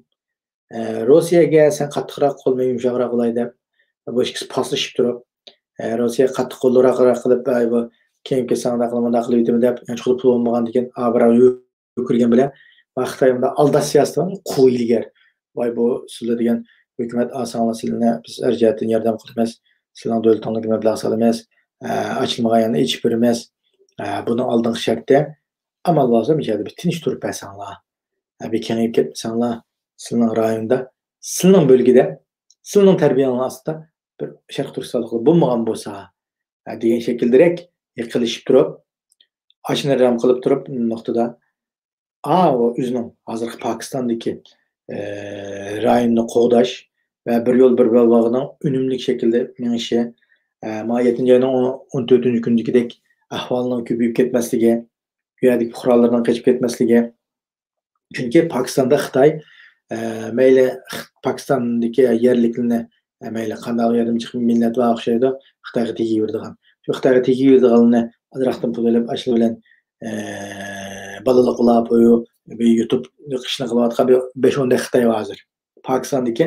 ئە، روسىيەگە سەن قاتتىقراق قول، مەن يۇمشاقراق بولاي دەپ، بۇ ئىككىسى پاسلىشىپ تۇرۇپ، ئە، روسىيە قاتتىق قوللۇراقراق قىلىپ، ئاي، بۇ كېيىن كەلسەڭ مۇنداق قىلىپ، مۇنداق قىلىپ ئېيتىمەن دەپ، يانچۇقىدا پۇل بولمىغاندىكىن، ئا، بىراۋ كۆرگەن بىلەن، ۋاي، خىتاي مۇنداق ئالداش سىياسىتى بار، قۇۋ ھىيلىگەر. ۋاي، بۇ سىلەر دېگەن ھۆكۈمەت ئاساڭلار سىلىنى بىز ھەر جەھەتتىن ياردەم قىلىمىز، سىلىنىڭ دۆلىتىڭلارغا مەبلەغ سالىمىز، ئە، ئاچىلمىغان يەرنى ئېچىپ بېرىمىز. ئە، بۇنىڭ ئالدىنقى شەرتى، ئامال بارسا مۇشۇ يەردە بىر تىنچ تۇرۇپ بەرسەڭلار. ئە، بىر كېڭىيىپ كەتمىسەڭلار، سىلىنىڭ رايوندا، سىلىنىڭ بۆلگىدە، سىلىنىڭ تەربىيەڭلار ئاستىدا بىر شەرقىي تۈركىستانلىقلار بولمىغان بولسا، ئە، دېگەن شەكىلدىرەك يېقىنلىشىپ تۇرۇپ، ئاشۇنى رەم قىلىپ تۇرۇپ نۇقتىدا، ئا، ئۇ ئۆزىنىڭ ھازىرقى پاكىستاندىكى، ئە، رايوننى قوغداش ۋە بىر يول بىر بەلباغنىڭ ئۈنۈملۈك شەكىلدە مېڭىشى، ئە، مانا يەتتىنچى ئاينىڭ ئون، ئون تۆتىنچى كۈنىدىكىدەك ئەھۋالنىڭ كۆپىيىپ كەتمەسلىكى، بۇ يەردىكى پۇقرالارنىڭ قېچىپ كەتمەسلىكى. چۈنكى پاكىستاندا خىتاي، ئە، مەيلى خ-، پاكىستاندىكى يەرلىكلىرىنى، ئە، مەيلى قانداق يەردىن چىققان مىللەت بار ئوخشايدۇ، خىتايغا تېگىۋېرىدىغان. شۇ خىتايغا تېگىۋېرىدىغانلىرىنى ئازراقتىن پۇل ئېلىپ، ئاشۇ بىلەن، ئە، بالىلىق قىلاپ، بىر يۇتۇپ ئىشنى قىلىۋاتقان بىر بەش ئون خىتاي بار ھازىر. پاكىستاندىكى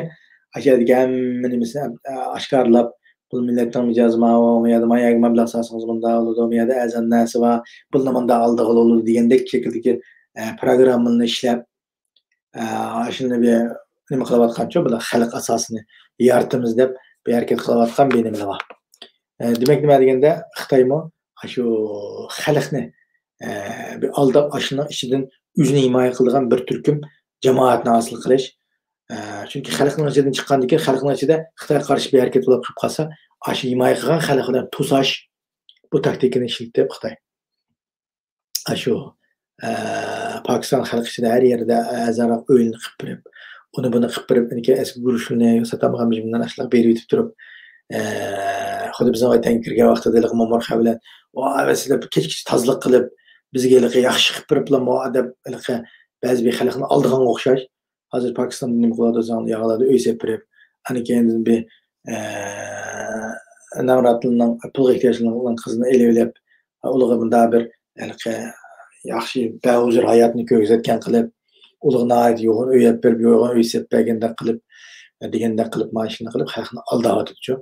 ئاشۇ يەردىكى ھەممە نېمىسىنى، ئە، ئاشكارىلاپ، بۇ مىللەتنىڭ مىجەزى ماۋۇ، بۇ يەردە ما يەرگە مەبلەغ سالسىڭىز مۇنداق بولىدۇ، بۇ يەردە ئەرزان نەرسە بار، پۇلنى مۇنداق ئالدىغىلى بولىدۇ دېگەندەك شەكىلدىكى، ئە، پروگراممىلارنى ئىشلەپ، ئە، ئاشۇنى بىر نېمە قىلىۋاتقانچۇ، بۇلار خەلق ئاساسىنى يارىتىمىز دەپ بىر ھەرىكەت قىلىۋاتقان بىر نېمىلەر بار. ئە، دېمەك، نېمە دېگەندە، خىتايمۇ ئاشۇ خەلقنى، ئە، بىر ئالداپ، ئاشۇنىڭ ئىچىدىن ئۆزىنى ھىمايە قىلىدىغان بىر تۈركۈم جامائەتنى ھاسىل قىلىش. ئە، چۈنكى خەلقنىڭ ئىچىدىن چىققاندىن كېيىن، خەلقنىڭ ئىچىدە خىتايغا قارشى بىر ھەرىكەت بولۇپ قېلىپ قالسا، ئاشۇ ھىمايە قىلغان خەلق بىلەن توساش، بۇ تاكتىكىنى ئىشلىتىپ خىتاي. ئاشۇ، ئە، پاكىستان خەلقى ئىچىدە ھەر يەردە ئەزراق ئۆيلىرىنى قىپ بېرىپ، ئۇنى بۇنى قىپ بېرىپ، ئەنكى ئەسكى گۈرۈشلىرىنى، ساتالمىغان بىر نەرسىلەر بېرىۋېتىپ تۇرۇپ، ئە، خۇددى بىزنىڭ ۋەتەنگە كىرگەن ۋاقتىدا ھېلىقى مومۇرخا بىلەن، ۋاي، سىلەر كەچكىچە تازىلىق قىلىپ، بىزگە ھېلىقى ياخشى قىپ بېرىپلا، ماۋۇ دەپ ھېلىقى بەزى بىر خەلقنى ئالدىغانغا ئوخشاش. ھازىر پاكىستاندا نېمە قىلىۋاتىدۇ دېسەڭ، ياغلاردا ئۆي سېلىپ بېرىپ، ئاندىن كېيىن بىر، ئە، نامراتلارنىڭ پۇلغا ئېھتىياجلىنىدىغان قىزنى ئېلىۋېلىپ، ئۇلارغا مۇنداق بىر ھېلىقى ياخشى بەھۇزۇر ھاياتنى كۆرگۈزۈۋەتكەن قىلىپ، ئۇلارغا ناھايىتى يوغان ئۆي ئېلىپ بېرىپ، يوغان ئۆي سېلىپ بەرگەندەك قىلىپ، دېگەندەك قىلىپ، مانا شۇنداق قىلىپ خەلقنى ئالداۋاتىدۇچۇ.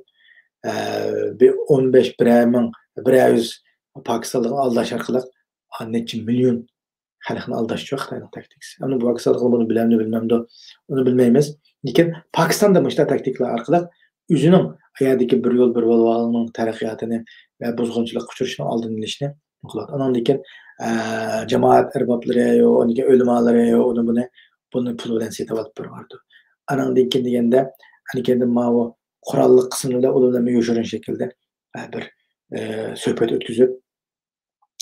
ئە، بىر ئون بەش، بىرەر مىڭ، بىرەر يۈز پاكىستانلىقنى ئالداش ئارقىلىق نەچچە مىليون خەلقنى ئالداشچۇ خىتاينىڭ تاكتىكىسى. ئەمدى بۇ پاكىستانلىقلار بۇنى بىلەمدۇ، بىلمەمدۇ، ئۇنى بىلمەيمىز. لېكىن پاكىستاندا مۇشۇنداق تاكتىكىلار ئارقىلىق ئۆزىنىڭ ئۇ يەردىكى بىر يول، بىر بولۇۋالنىڭ تەرەققىياتىنى ۋە بۇزغۇنچىلىققا ئۇچرىشىنىڭ ئالدىنى ئېلىشنى قىلىدۇ. ئانىڭدىن كېيىن، ئە، جامائەت ئەربابلىرى، يو، ئۇنىڭدىن كېيىن ئۆلىمالىرى، يو، ئۇنى بۇنى، بۇنى پۇل بىلەن سېتىۋېلىپ بېرىۋاتىدۇ. ئانىڭدىن كېيىن دېگەندە، ئاندىن كېيىن ماۋۇ قوراللىق قىسىملار بىلەن ئۇلار بىلەن يوشۇرۇن شەكىلدە، ئە، بىر، ئە، سۆھبەت ئۆتكۈزۈپ،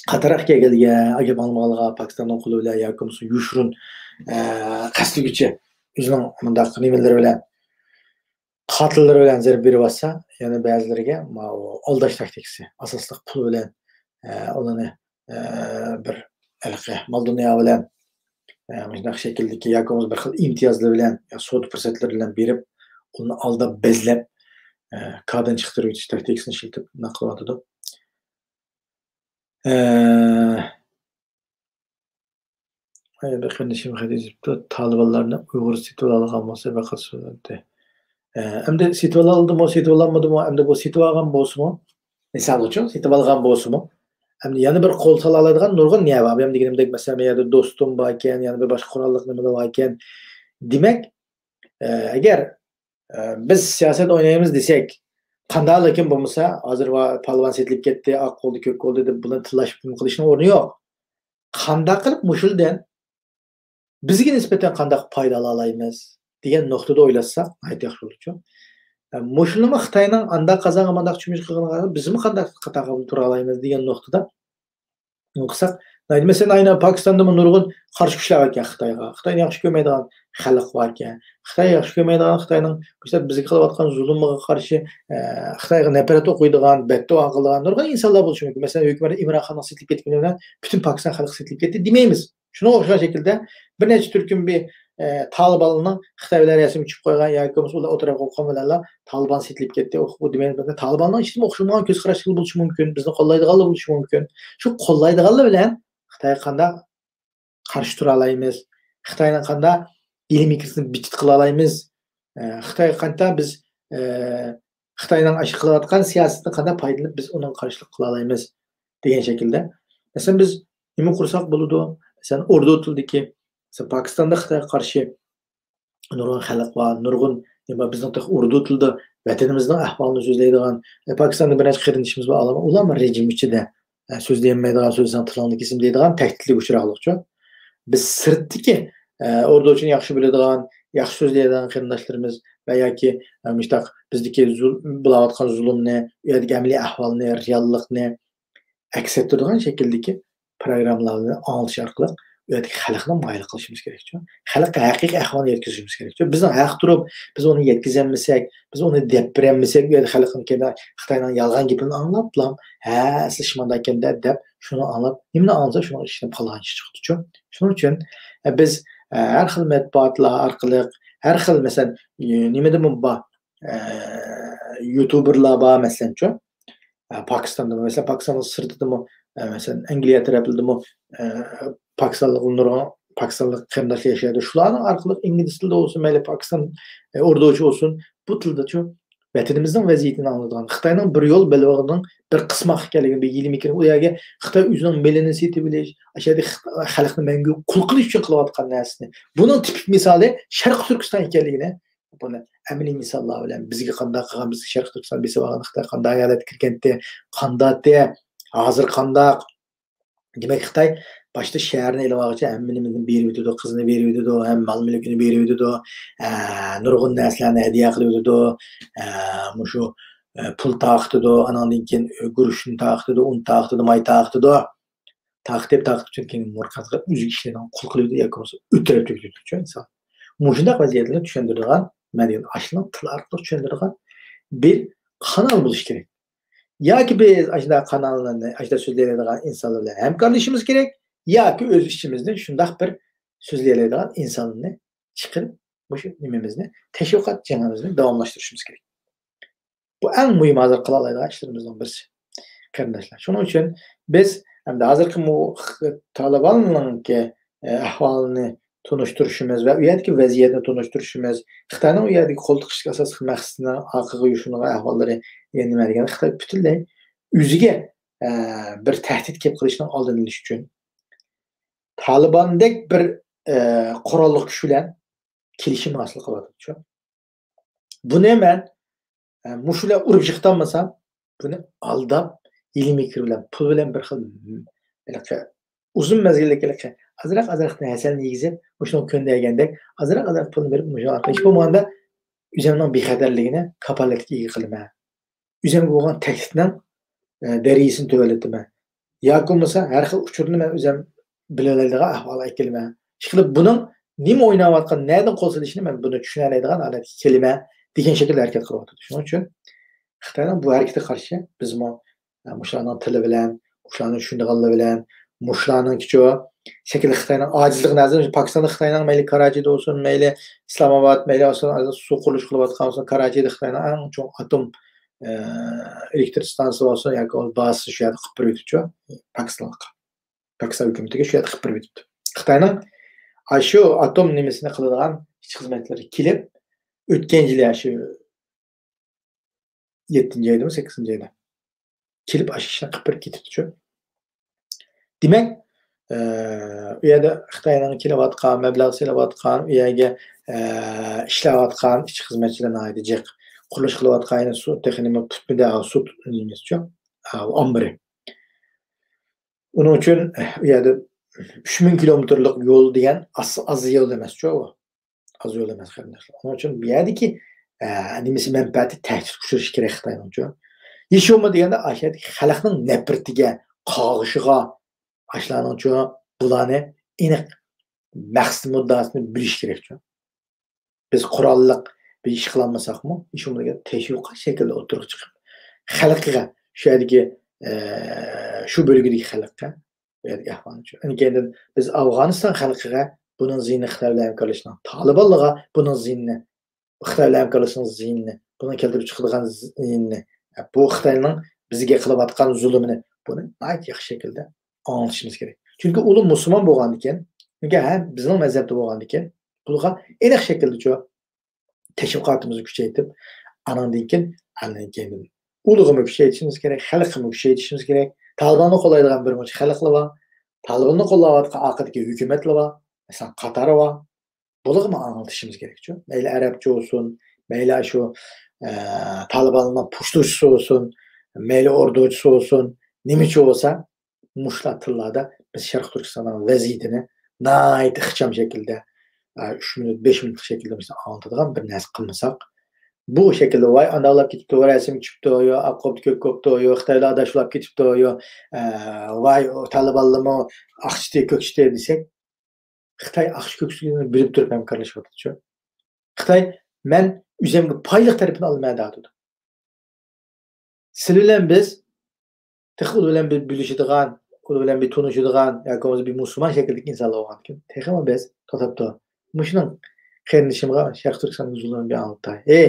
قاتراق كەلگەنگە، ئەگەر ماڭمىغانلىقىغا پاكىستاننىڭ قولى بىلەن ياكى بولمىسا يوشۇرۇن، ئە، قەستلىگۈچە ئۆزىنىڭ مۇنداق نېمىلىرى بىلەن، قاتىللىرى بىلەن زەربە بېرىۋاتسا، يەنە بەزىلىرىگە ماۋۇ ئالداش تاكتىكىسى، ئاساسلىق پۇل بىلەن، ئە، ئۇلارنى، ئە، بىر ھېلىقى مال-دۇنيا بىلەن، ئە، مۇشۇنداق شەكىلدىكى ياكى بولمىسا بىر خىل ئىمتىيازلىرى بىلەن، يا سودا پۇرسەتلىرى بىلەن بېرىپ، ئۇلارنى ئالداپ، بېزەپ، ئە، كاردىن چىقىرىۋېتىش تاكتىكىسىنى ئىشلىتىپ نېمە قىلىۋاتىدۇ. ئە، بىر قېرىندىشىم خەت يېزىپتۇ، تالىبانلارنى ئۇيغۇر سېتىۋالغان بولسا بەك قىزىق بولاتتى. ئە، ئەمدى سېتىۋالالدىمۇ، سېتىۋالالمىدىمۇ، ئەمدى بۇ سېتىۋالغان بولسىمۇ، مىسال ئۈچۈن، سېتىۋالغان بولسىمۇ، ئەمدى يەنە بىر قول سالالايدىغان نۇرغۇن نېمە بار. ئەمدى دېگىنىمدەك، مەسىلەن، مەن يەردە دوستۇم باركەن، يەنە بىر باشقا قوراللىق نېمىلەر باركەن. دېمەك، ئە، ئەگەر، ئە، بىز سىياسەت ئوينايمىز دېسەك، قانداقلىكىن بولمىسا، ھازىر ۋا-، پالۋان سېتىلىپ كەتتى، ئاق قولدا، كۆك قولدا دەپ بۇنى تىللاش، بۇنى قىلىشنىڭ ئورنى يوق. قانداق قىلىپ مۇشۇلدىن بىزگە نىسبەتەن قانداق پايدا ئالالايمىز دېگەن نۇقتىدا ئويلاشساق ناھايىتى ياخشى بولىدۇ. مۇشۇنىمۇ خىتاينىڭ ئانداق قازانغان، مانداق چۈمۈچ قىلغىنىغا بىزمۇ قانداق قاتارغا تۇرالايمىز دېگەن نۇقتىدا قىلساق، مەسىلەن، ئاينا پاكىستاندىمۇ نۇرغۇن قارشى كۈچلەر باركەن خىتايغا. خىتاينى ياخشى كۆرمەيدىغان خەلق باركەن. خىتاي ياخشى كۆرمەيدىغان، خىتاينىڭ مۇشۇنداق بىزگە قىلىۋاتقان زۇلۇمىغا قارشى، ئە، خىتايغا نەپرەت ئوقۇيدىغان، بەتدۇئا قىلىدىغان نۇرغۇن ئىنسانلار بولۇشى مۇمكىن. مەسىلەن، ھۆكۈمەت ئىمران خاننىڭ سېتىلىپ كەتكىنى بىلەن پۈتۈن پاكىستان خەلقى سېتىلىپ كەتتى دېمەيمىز. شۇنىڭغا ئوخشىغان شەكىلدە بىر نەچچە تۈركۈم بىر، ئە، تالىباننىڭ خىتاي بىلەن رەسىمگە چۈشۈپ قويغان ياكى بولمىسا ئۇلار ئوتتۇرىغا قويغان بىلەنلا تالىبان سېتىلىپ كەتتى. ئۇ، ئۇ دېمەيمىز. تالىباننىڭ ئىچىدىمۇ ئوخشىمىغان كۆز قاراشلىرى بولۇشى مۇمكىن. بىزنى قوللايدىغانلار بولۇشى مۇمكىن. شۇ قوللايدىغانلار بىلەن خىتايغا قانداق قارشى تۇرالايمىز؟ خىتاينىڭ قانداق ئىلمىي كىرىزىسىنى بىتىت قىلالايمىز؟ ئە، خىتايغا قانداق بىز، ئە، خىتاينىڭ ئاشۇ قىلىۋاتقان سىياسىتىدىن قانداق پايدىلىنىپ بىز ئۇنىڭغا قارشىلىق قىلالايمىز؟ دېگەن شەكىلدە. مەسىلەن، بىز نېمە قۇرساق بولىدۇ؟ مەسىلەن، ئوردۇ تىلىدىكى، مەسىلەن، پاكىستاندا خىتايغا قارشى نۇرغۇن خەلق بار، نۇرغۇن نېمە، بىزنىڭ تېخى ئوردۇ تىلىدا ۋەتىنىمىزنىڭ ئەھۋالىنى سۆزلەيدىغان، ئە، پاكىستاندا بىر نەچچە قېرىندىشىمىز بار، ئۇلار، ئۇلارمۇ رېجىم ئىچىدە، ئە، سۆزلىيەلمەيدىغان، سۆزلىسەڭ تىلىڭنى كېسىمەن دەيدىغان تەھدىتلىك ئۇچراقلىقچۇ. بىز سىرتتىكى، ئە، ئوردۇچىنى ياخشى بىلىدىغان، ياخشى سۆزلەيدىغان قېرىنداشلىرىمىز ۋە ياكى، ئە، مۇشۇنداق بىزدىكى زۇل-، بولۇۋاتقان زۇلۇمنى، ئۇ يەردىكى ئەمەلىي ئەھۋالنى، رېئاللىقنى، ئەكس ئەتتۈرىدىغان شەكىلدىكى پروگراممىلارنى ئاڭلىتىش ئارقىلىق ئۇ يەردىكى خەلقنى مايىل قىلىشىمىز كېرەكچۇ. خەلققە ھەقىقىي ئەھۋالنى يەتكۈزۈشىمىز كېرەكچۇ. بىزنىڭ ھەق تۇرۇپ، بىز ئۇنى يەتكۈزەلمىسەك، بىز ئۇنى دەپ بېرەلمىسەك، ئۇ يەردە خەلقنىڭ كەينىدە خىتاينىڭ يالغان گېپىنى ئاڭلاپلا، ھە، ئەسلى شۇ مانداق ئىكەن-دە دەپ، شۇنى ئاڭلاپ، نېمىنى ئاڭلىسا شۇنىڭ ئىچىدىن قالغان ئىش چىقىدۇچۇ. شۇنىڭ ئۈچۈن، ئە، بىز، ئە، ھەر خىل مەتبۇئاتلار ئارقىلىق، ھەر خىل، مەسىلەن، ئە، نېمىدىمۇ بار، ئە، يۇتۇبېرلار بار، مەسىلەنچۇ. ئە، پاكىستاندىمۇ، مەسىلەن، پاكىستاننىڭ سىرتىدىمۇ، ئە، مەسىلەن، ئەنگلىيە تەرەپلىرىدىمۇ، ئە، پاكىستانلىق نۇرغۇن پاكىستانلىق قېرىنداشلار ياشايدۇ. شۇلارنىڭ ئارقىلىق ئىنگلىز تىلىدا بولسۇن، مەيلى پاكىستان، ئە، ئوردۇچە بولسۇن، بۇ تىلدىچۇ ۋەتىنىمىزنىڭ ۋەزىيىتىنى ئاڭلىتىدىغان، خىتاينىڭ بىر يول بېلىقىنىڭ بىر قىسماق ئىكەنلىكىنى، بىر يېلىم ئىكەنلىكىنى، ئۇ يەرگە خىتاي ئۆزىنىڭ مېلىنى سېتىۋېلىش، ئاشۇ يەردە خىت-، خەلقنى مەڭگۈ قۇل قىلىش ئۈچۈن قىلىۋاتقان نەرسىنى. بۇنىڭ تىپىك مىسالى شەرقىي تۈركىستان ئىكەنلىكىنى، بۇنى ئەمەلىي مىساللار بىلەن بىزگە قانداق قىلغان، بىزگە شەرقىي تۈركىستان بېسىۋالغان، خىتاي قانداق ھالەتكە كىرگەنتى، قانداقتى، ھازىر قانداق. دېمەك، خىتاي باشتا شەھەرنى ئېلىۋالغۇچە ھەممە نېمىنى بېرىۋېتىدۇ، قىزىنى بېرىۋېتىدۇ، ھەم مال-مۈلكىنى بېرىۋېتىدۇ، ئە، نۇرغۇن نەرسىلەرنى ھەدىيە قىلىۋېتىدۇ، ئە، مۇشۇ، ئە، پۇل تارقىتىدۇ، ئاناندىن كېيىن گۈرۈچنى تارقىتىدۇ، ئۇن تارقىتىدۇ، ماي تارقىتىدۇ. تارقىتىپ، تارقىتىپ، چۈنكى مۇرات قازىغا ئۆزىگە ئىشلەيدىغان قۇل قىلىۋېتىدۇ ياكى بولمىسا ئۆلتۈرۈپ تۈگىتىدۇچۇ ئىنسان. مۇشۇنداق ۋەزىيەتلەرنى چۈشەندۈرىدىغان، مەن دېگەن ئاشۇنىڭ تىل ئارقىلىق چۈشەندۈرىدىغان بىر قانال بولۇشى كېرەك. ياكى بىز ئاشۇنداق قاناللارنى، ئاشۇنداق سۆزلەيدىغان ئىنسانلار بىلەن ھەمكارلىشىشىمىز كېرەك، ياكى ئۆز ئىچىمىزدىن شۇنداق بىر سۆزلەيدىغان ئىنساننى چىقىرىپ، مۇشۇ نېمىمىزنى، تەشۋىقات جېڭىمىزنى داۋاملاشتۇرۇشىمىز كېرەك. بۇ ئەڭ مۇھىم ھازىر قىلالايدىغان ئىشلىرىمىزنىڭ بىرسى، قېرىنداشلار. شۇنىڭ ئۈچۈن بىز ئەمدى ھازىرقى مۇ-، خ-، تالىباننىڭكى، ئە، ئەھۋالىنى تونۇشتۇرۇشىمىز ۋە ئۇ يەردىكى ۋەزىيەتنى تونۇشتۇرۇشىمىز، خىتاينىڭ ئۇ يەردىكى قول تىقىشتىكى ئاساسلىق مەقسىتىنىڭ ئارقىغا يوشۇرۇنغان ئەھۋاللىرى يەنە نېمە دېگەندە، خىتاي پۈتۈنلەي ئۆزىگە، ئە، بىر تەھدىت كېلىپ قېلىشىنىڭ ئالدىنى ئېلىش ئۈچۈن تالىباندەك بىر، ئە، قوراللىق كۈچ بىلەن كېلىشىم ھاسىل قىلىۋاتىدۇ. بۇنى مەن، ئە، مۇشۇ بىلەن ئۇرۇپ يىقىتالمىسام، بۇنى ئالداپ، ھىيلە-مىكىر بىلەن، پۇل بىلەن بىر خىل، م-، ھېلىقى ئۇزۇن مەزگىللىك ھېلىقى ئازراق-ئازراقتىن ھەسەلنى يېگۈزۈپ، مۇشۇنىڭغا كۆندۈرگەندەك، ئازراق-ئازراق پۇلنى بېرىپ، مۇشۇ ئارقىلىق ھېچ بولمىغاندا ئۆزۈمنىڭ بىخەتەرلىكىنى كاپالەتكە ئىگە قىلىمەن. ئۆزۈمگە بولغان تەھدىتنىڭ، ئە، دەرىجىسىنى تۆۋەنلىتىمەن. ياكى بولمىسا ھەر خىل ئۇچۇرنى مەن ئۆزۈم بىلەلەيدىغان ئەھۋالغا ئەكېلىمەن. ئىشقىلىپ بۇنىڭ نېمە ئويناۋاتقان، نەدىن قول سېلىشىنى مەن بۇنى چۈشىنەلەيدىغان ھالەتكە كېلىمەن دېگەن شەكىلدە ھەرىكەت قىلىۋاتىدۇ. شۇنىڭ ئۈچۈن خىتاينىڭ بۇ ھەرىكىتىگە قارشى بىزمۇ، ئە، مۇشۇلارنىڭ تىلى بىلەن، مۇشۇلارنى چۈشىنىدىغانلىرى بىلەن، مۇشۇلارنىڭكىچۇ شەكىلدە خىتاينىڭ ئاجىزلىقىنى ھازىر پاكىستاندا خىتاينىڭ مەيلى كاراچىدا بولسۇن، مەيلى ئىسلامئاباد، مەيلى ئاساسەن سۇ قۇرۇلۇشى قىلىۋاتقان بولسۇن، كاراچىدا خىتاينىڭ ئەڭ چوڭ ئاتوم، ئە، ئېلېكتر ئىستانسىسى بولسۇن ياكى بولمىسا بازىسى شۇ يەردە قىلىپ بېرىۋېتىپچۇ پاكىستانلىققا. پاكىستان ھۆكۈمىتىگە شۇ يەردە قىلىپ بېرىۋېتىپتۇ. خىتاينىڭ ئاشۇ ئاتوم نېمىسىنى قىلىدىغان ئىشچى خىزمەتچىلىرى كېلىپ، ئۆتكەن يىلى ئاشۇ يەتتىنچى ئايدىمۇ، سەككىزىنچى ئايدا كېلىپ ئاشۇ ئىشنى قىلىپ بېرىپ كېتىپتۇچۇ. دېمەك، ئە، ئۇ يەردە خىتاينىڭ كېلىۋاتقان، مەبلەغ سېلىۋاتقان، ئۇ يەرگە، ئە، ئىشلەۋاتقان ئىشچى خىزمەتچىلەر ناھايىتى جىق. قۇرۇلۇش قىلىۋاتقان يەنە سۇ تېخى نېمە پۈتمىدى، سۇ نېمىسىچۇ، ئامبىرى. ئۇنىڭ ئۈچۈن ئۇ يەردە ئۈچ مىڭ كىلومېتىرلىق يول دېگەن ئاز، ئاز يول ئەمەسچۇ ئۇ. ئاز يول ئەمەس، قېرىنداشلار. ئۇنىڭ ئۈچۈن بۇ يەردىكى، ئە، نېمىسى، مەنپەئەتى تەھدىتكە ئۇچرىشى كېرەك خىتاينىڭچۇ. ھېچ بولمىدى دېگەندە، ئاشۇ يەردىكى خەلقنىڭ نەپرىتىگە، قاغىشىغا، ئاشۇلارنىڭچۇ بۇلارنى ئېنىق مەقسىتى مۇددىئاسىنى بىلىشى كېرەكچۇ. بىز قوراللىق بىر ئىش قىلالمىساقمۇ، ھېچ بولمىغاندا تەشۋىقات شەكلىدە ئوتتۇرىغا چىقىپ، خەلققە، شۇ يەردىكى، ئە، شۇ بۆلگىدىكى خەلققە بۇ يەردىكى ئەھۋالنى چۈشەن-، ئەنە كەينىدىن بىز ئافغانىستان خەلقىگە بۇنىڭ زىيىنى، خىتاي بىلەن ھەمكارلىشىشنىڭ، تالىبانلارغا بۇنىڭ زىيىنىنى، خىتاي بىلەن ھەمكارلىشىشنىڭ زىيىنىنى، بۇنىڭ كەلتۈرۈپ چىقىدىغان زىيىنىنى، بۇ خىتاينىڭ بىزگە قىلىۋاتقان زۇلۇمىنى، بۇنى ناھايىتى ياخشى شەكىلدە ئاڭلىتىشىمىز كېرەك. چۈنكى ئۇلار مۇسۇلمان بولغاندىكىن، چۈنكى ھەم بىزنىڭ مەزھەپتە بولغاندىكىن، بۇلارغا ئېنىق شەكىلدىچۇ تەشۋىقاتىمىزنى كۈچەيتىپ، ئاناندىن كېيىن، ئاندىن كېيىن ئۇلىغىمۇ كۈچەيتىشىمىز كېرەك، خەلققىمۇ كۈچەيتىشىمىز كېرەك. تالىباننى قوللايدىغان بىر مۇنچە خەلقلەر بار. تالىباننى قوللاۋاتقان ئارقىدىكى ھۆكۈمەتلەر بار. مەسىلەن، قاتار بار. بۇلارغىمۇ ئاڭلىتىشىمىز كېرەكچۇ. مەيلى ئەرەبچە بولسۇن، مەيلى ئاشۇ، ئە، تالىباننىڭ پۇشتۇچىسى بولسۇن، مەيلى ئوردۇچىسى بولسۇن، نېمىچە بولسا، مۇشۇلار تىللاردا بىز شەرقىي تۈركىستاننىڭ ۋەزىيىتىنى ناھايىتى ئىخچام شەكىلدە، ئە، ئۈچ مىنۇت، بەش مىنۇتلۇق شەكىلدە مۇشۇنداق ئاڭلىتىدىغان بىر نەرسە قىلمىساق، بۇ شەكىلدە، ۋاي، ئانداقلاپ كېتىپتۇ، ۋاي، رەسىم چۈشۈپتۇ، يو، ئاق قوپتا كۆك قوپتا، يو، خىتايلار ئاداشلاپ كېتىپتۇ، يو، ئە، ۋاي، ئۇ تالىبانلارمۇ ئاق چىتى، كۆك چىتى دېسەك، خىتاي ئاق چىتى كۆك چىتىنى بىلىپ تۇرۇپ ھەمكارلىشىۋاتىدۇچۇ. خىتاي، مەن ئۆزۈمگە پايلىق تەرىپىنى ئالىمەن دەۋاتىدۇ. سىلەر بىلەن بىز تېخى ئۇلار بىلەن بىر بۆلۈشىدىغان، ئۇلار بىلەن بىر تونۇشىدىغان ياكى بولمىسا بىر مۇسۇلمان شەكىلدىكى ئىنسانلار بولغاندىكىن، تېخىمۇ بىز توختاپ تۇر. مۇشۇنىڭ قېرىندىشىمغا شەرقىي تۈركىستاندىكى زۇلۇمنى بىر ئاڭلىتاي. ھەي،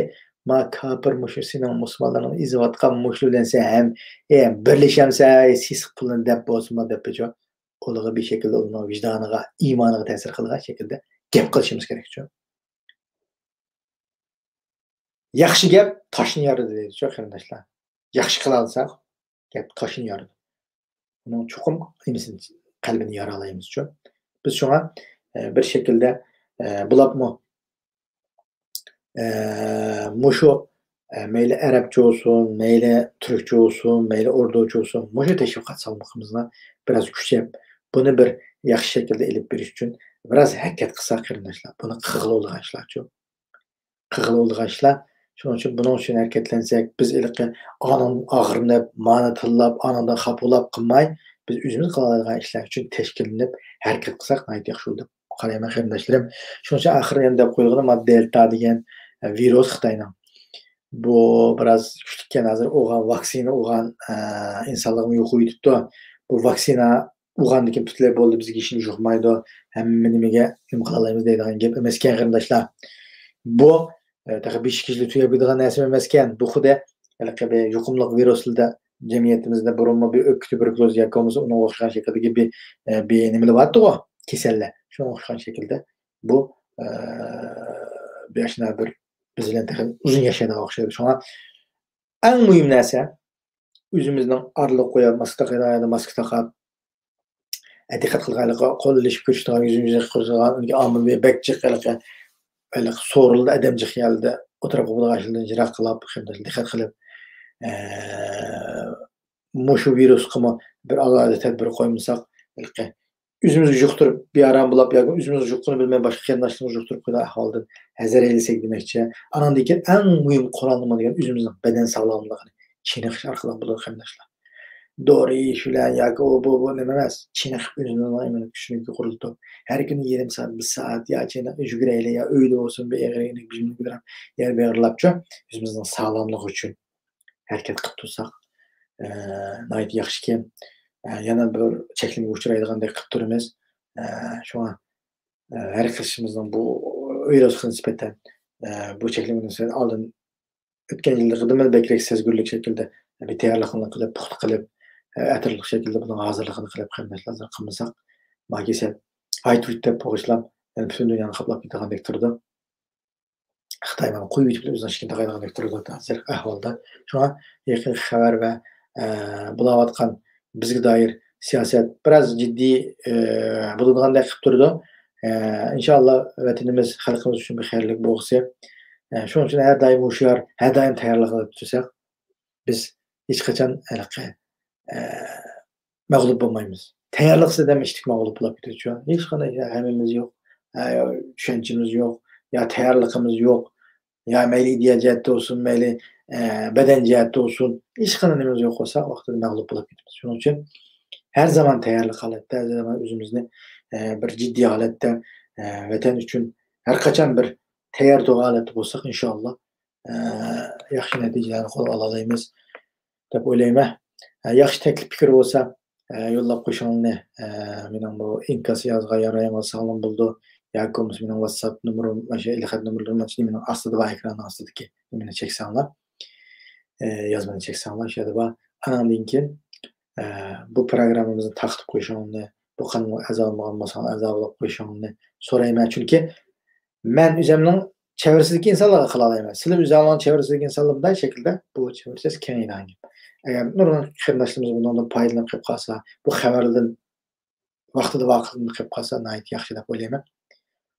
ما كاپىر مۇشۇ سېنىڭ مۇسۇلمانلارنىڭ ئېزىۋاتقان مۇشۇ بىلەن سەن ھەم، ئە، بىرلىشەمسەن، ئەي سېسىق پۇلنى دەپ بولسىمۇ دەپچۇ. ئۇلىغا بىر شەكىلدە ئۇنىڭ ۋىجدانىغا، ئىمانىغا تەسىر قىلغان شەكىلدە گەپ قىلىشىمىز كېرەكچۇ. ياخشى گەپ تاشنى يارىدۇ دەيدىچۇ قېرىنداشلار. ياخشى قىلالىساق، گەپ تاشنى يارىدۇ. ئۇنىڭ چوقۇم نېمىسىنى، قەلبىنى يارالايمىزچۇ. بىز شۇڭا، ئە، بىر شەكىلدە، ئە، بولۇپمۇ، ئە، مۇشۇ، ئە، مەيلى ئەرەبچە بولسۇن، مەيلى تۈركچە بولسۇن، مەيلى ئوردۇچە بولسۇن، مۇشۇ تەشۋىقات سالمىقىمىزنى بىراز كۈچەپ، بۇنى بىر ياخشى شەكىلدە ئېلىپ بېرىش ئۈچۈن بىراز ھەرىكەت قىلساق قېرىنداشلار، بۇنى قىلغىلى بولىدىغان ئىشلارچۇ. قىلغىلى بولىدىغان ئىشلار. شۇنىڭ ئۈچۈن بۇنىڭ ئۈچۈن ھەرىكەتلەنسەك، بىز ھېلىقى ئانىڭدىن ئاغرىنىپ، مانى تىللاپ، ئانىڭدىن خاپا بولۇپ قىلماي، بىز ئۆزىمىز قىلالايدىغان ئىشلار ئۈچۈن تەشكىللىنىپ ھەرىكەت قىلساق ناھايىتى ياخشى بولىدۇ دەپ قارايمەن قېرىنداشلىرىم. شۇنىڭ ئۈچۈن ئاخىرى يەنە دەپ قويغىنىم دېلتا دېگەن، ئە، ۋىرۇس خىتاينىڭ. بۇ بىراز كۈچلۈككەن، ھازىر ئۇرغان، ۋاكسىنا ئۇرغان، ئە، ئىنسانلارنى يوقىۋېتىپتۇ. بۇ ۋاكسىنا ئۇرغاندىن كېيىن پۈتۈنلەي بولدى، بىزگە ھېچنېمە يۇقمايدۇ، ھەممە نېمىگە نېمە قىلالايمىز دەيدىغان گەپ ئەمەسكەن قېرىنداشلار. بۇ، ئە، تېخى بېشى كېچىدە تۈگەپ كېتىدىغان نەرسە ئەمەسكەن. بۇ خۇددى ھېلىقى بىر يۇقۇملۇق ۋىرۇسلاردا جەمئىيىتىمىزدە بۇرۇنمۇ بىر ئۆپكە تۇبېركۇلوز ياكى بولمىسا ئۇنىڭغا ئوخشىغان شەكىلدىكى بىر، ئە، بىر نېمىلەر بارتىغۇ، كېسەللەر. شۇنىڭغا ئوخشىغان شەكىلدە بۇ، ئە، بىر ئاشۇنداق بىر بىز بىلەن تېخى ئۇزۇن ياشايدىغان ئوخشايدۇ. شۇڭا ئەڭ مۇھىم نەرسە، ئۆزىمىزنىڭ ئارىلىق قويۇپ، ماسكا تاقايدىغان يەردە ماسكا تاقاپ، ئە، دىققەت قىلغانلىقى، قوللىشىپ كۆرۈشىدىغان، يۈزمۇ يۈز قىلىدىغان، ئاممىۋى بەك جىق ھېلىقى، ھېلىقى سورۇندا ئادەم جىق يەردە ئولتۇرۇپ بولىدىغان ئىشلاردىن يىراق قىلىپ، دىققەت قىلىپ، ئە، مۇشۇ ۋىرۇسقىمۇ بىر ئالاھىدە تەدبىر قويمىساق، ھېلىقى ئۆزىمىزگە يۇقتۇرۇپ، بىئارام بولۇپ ياكى ئۆزىمىز يۇققىنى بىلمەي باشقا قېرىنداشلىرىمىزغا يۇقتۇرۇپ قويىدىغان ئەھۋالدىن ھەزەر ئەيلىسەك دېمەكچى. ئانىڭدىن كېيىن ئەڭ مۇھىم قورال نېمە دېگەن، ئۆزىمىزنىڭ بەدەن ساغلاملىقىنى چېنىقىش ئارقىلىق بولىدۇ قېرىنداشلار. دورا يېيىش بىلەن ياكى ئۇ بۇ، بۇ نېمە ئەمەس، چېنىقىپ ئۆزىمىزنىڭ ئىممۇن كۈچىنى يۇقىرىلىتىپ، ھەر كۈنى يېرىم سائەت، بىر سائەت يا چېنىق يۈگۈرەيلى، يا ئۆيدە بولسۇن بىر ئېغىر يېنىك بىر نېمە بىلەن يەر بېغىرلاپچۇ، ئۆزىمىزنىڭ ساغلاملىقى ئۈچۈن ھەرىكەت قىلىپ تۇرساق، ئە، ناھايىتى ياخشىكەن. ئە، يەنە بىر چەكلىمىگە ئۇچرايدىغاندەك قىلىپ تۇرىمىز. ئە، شۇڭا، ئە، ھەرىكەت قىلىشىمىزنىڭ بۇ ۋىرۇسقا نىسبەتەن، ئە، بۇ چەكلىمىنى ئالدىن ئۆتكەن يىللىقىدىنمۇ بەكرەك سەزگۈرلۈك شەكىلدە بىر تەييارلىقنى قىلىپ، پۇختا قىلىپ، ئە، ئەتراپلىق شەكىلدە بۇنىڭ ھازىرلىقىنى قىلىپ، قېرىنداشلار ھازىر قىلمىساق، ما كېسەل ھايت ھۇيت دەپ بولغۇچىلام، يەنە پۈتۈن دۇنيانى قاپلاپ كېتىدىغاندەك تۇرىدۇ. خىتاي مانا قويۇۋېتىپ ئۆزىنىڭ ئىشىنى تاقايدىغاندەك تۇرىدۇ ھازىر ئەھۋالدا. شۇڭا يېقىنقى خەۋەر ۋە، ئە، بولاۋاتقان بىزگە دائىر سىياسەت بىراز جىددىي، ئە، بولىدىغاندەك قىلىپ تۇرىدۇ. ئە، ئىنشائاللا ۋەتىنىمىز، خەلقىمىز ئۈچۈن بىر خەيرلىك بولغۇسى. ئە، شۇنىڭ ئۈچۈن ھەر دائىم ھوشيار، ھەر دائىم تەييارلىق قىلىپ تۇرساق، بىز ھېچقاچان ھېلىقى، ئە، مەغلۇپ بولمايمىز. تەييارلىقسىز ئادەم ئىشتىك مەغلۇپ بولۇپ كېتىدۇ. ھېچقانداق يا غېمىمىز يوق، يا چۈشەنچىمىز يوق، يا تەييارلىقىمىز يوق، يا مەيلى ئىدىيە جەھەتتە بولسۇن، مەيلى، ئە، بەدەن جەھەتتە بولسۇن، ھېچقانداق نېمىمىز يوق بولسا، ۋاقتىدا مەغلۇپ بولۇپ كېتىمىز. شۇنىڭ ئۈچۈن ھەر زامان تەييارلىق ھالەتتە، ھەر زامان ئۆزىمىزنى، ئە، بىر جىددىي ھالەتتە، ئە، ۋەتەن ئۈچۈن ھەر قاچان بىر تەييار تۇرغان ھالەتتە بولساق، ئىنشائاللا، ئە، ياخشى نەتىجىلەرنى قولغا ئالالايمىز دەپ ئويلايمەن. ئە، ياخشى تەكلىپ پىكىر بولسا، ئە، يوللاپ قويۇشۇڭلارنى، ئە، مېنىڭ بۇ ئىنكاس يازغا يارايمەن، ساغلام بولىدۇ. ياكى بولمىسا مېنىڭ ۋاتساپ نومۇرۇم، مانا شۇ ھېلىقى نومۇرلىرىم مانا شۇ نېمىنىڭ ئاستىدا بار، ئېكراننىڭ ئاستىدىكى نېمىنى چەكسەڭلار، ئە، يازمىنى چەكسەڭلار، شۇ يەردە بار. ئانىڭدىن كېيىن، ئە، بۇ پروگراممىمىزنى تارقىتىپ قويۇشۇڭلارنى، بۇ قانالغا ئەزا بولمىغان بولساڭلار، ئەزا بولۇپ قويۇشۇڭلارنى سورايمەن. چۈنكى مەن ئۆزۈمنىڭ چەۋرىسىدىكى ئىنسانلارغا قىلالايمەن. سىلەر ئۆزۈڭلارنىڭ چەۋرىسىدىكى ئىنسانلار بىلەن شەكىلدە بۇ چەۋرىسى كېڭىيىدىغان گەپ. ئەگەر نۇرغۇن قېرىنداشلىرىمىز بۇنىڭدىن پايدىلىنىپ قېلىپ قالسا، بۇ خەۋەردىن ۋاقتىدا ۋاقىتلىنىپ قېلىپ قالسا ناھايىتى ياخشى دەپ ئويلايمەن.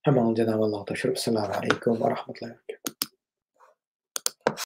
ھەممىڭلارنى جانابى ئاللاغا تاپشۇرۇپ، ئەسسالامۇ ئەلەيكۇم ۋە رەھمەتۇللاھى.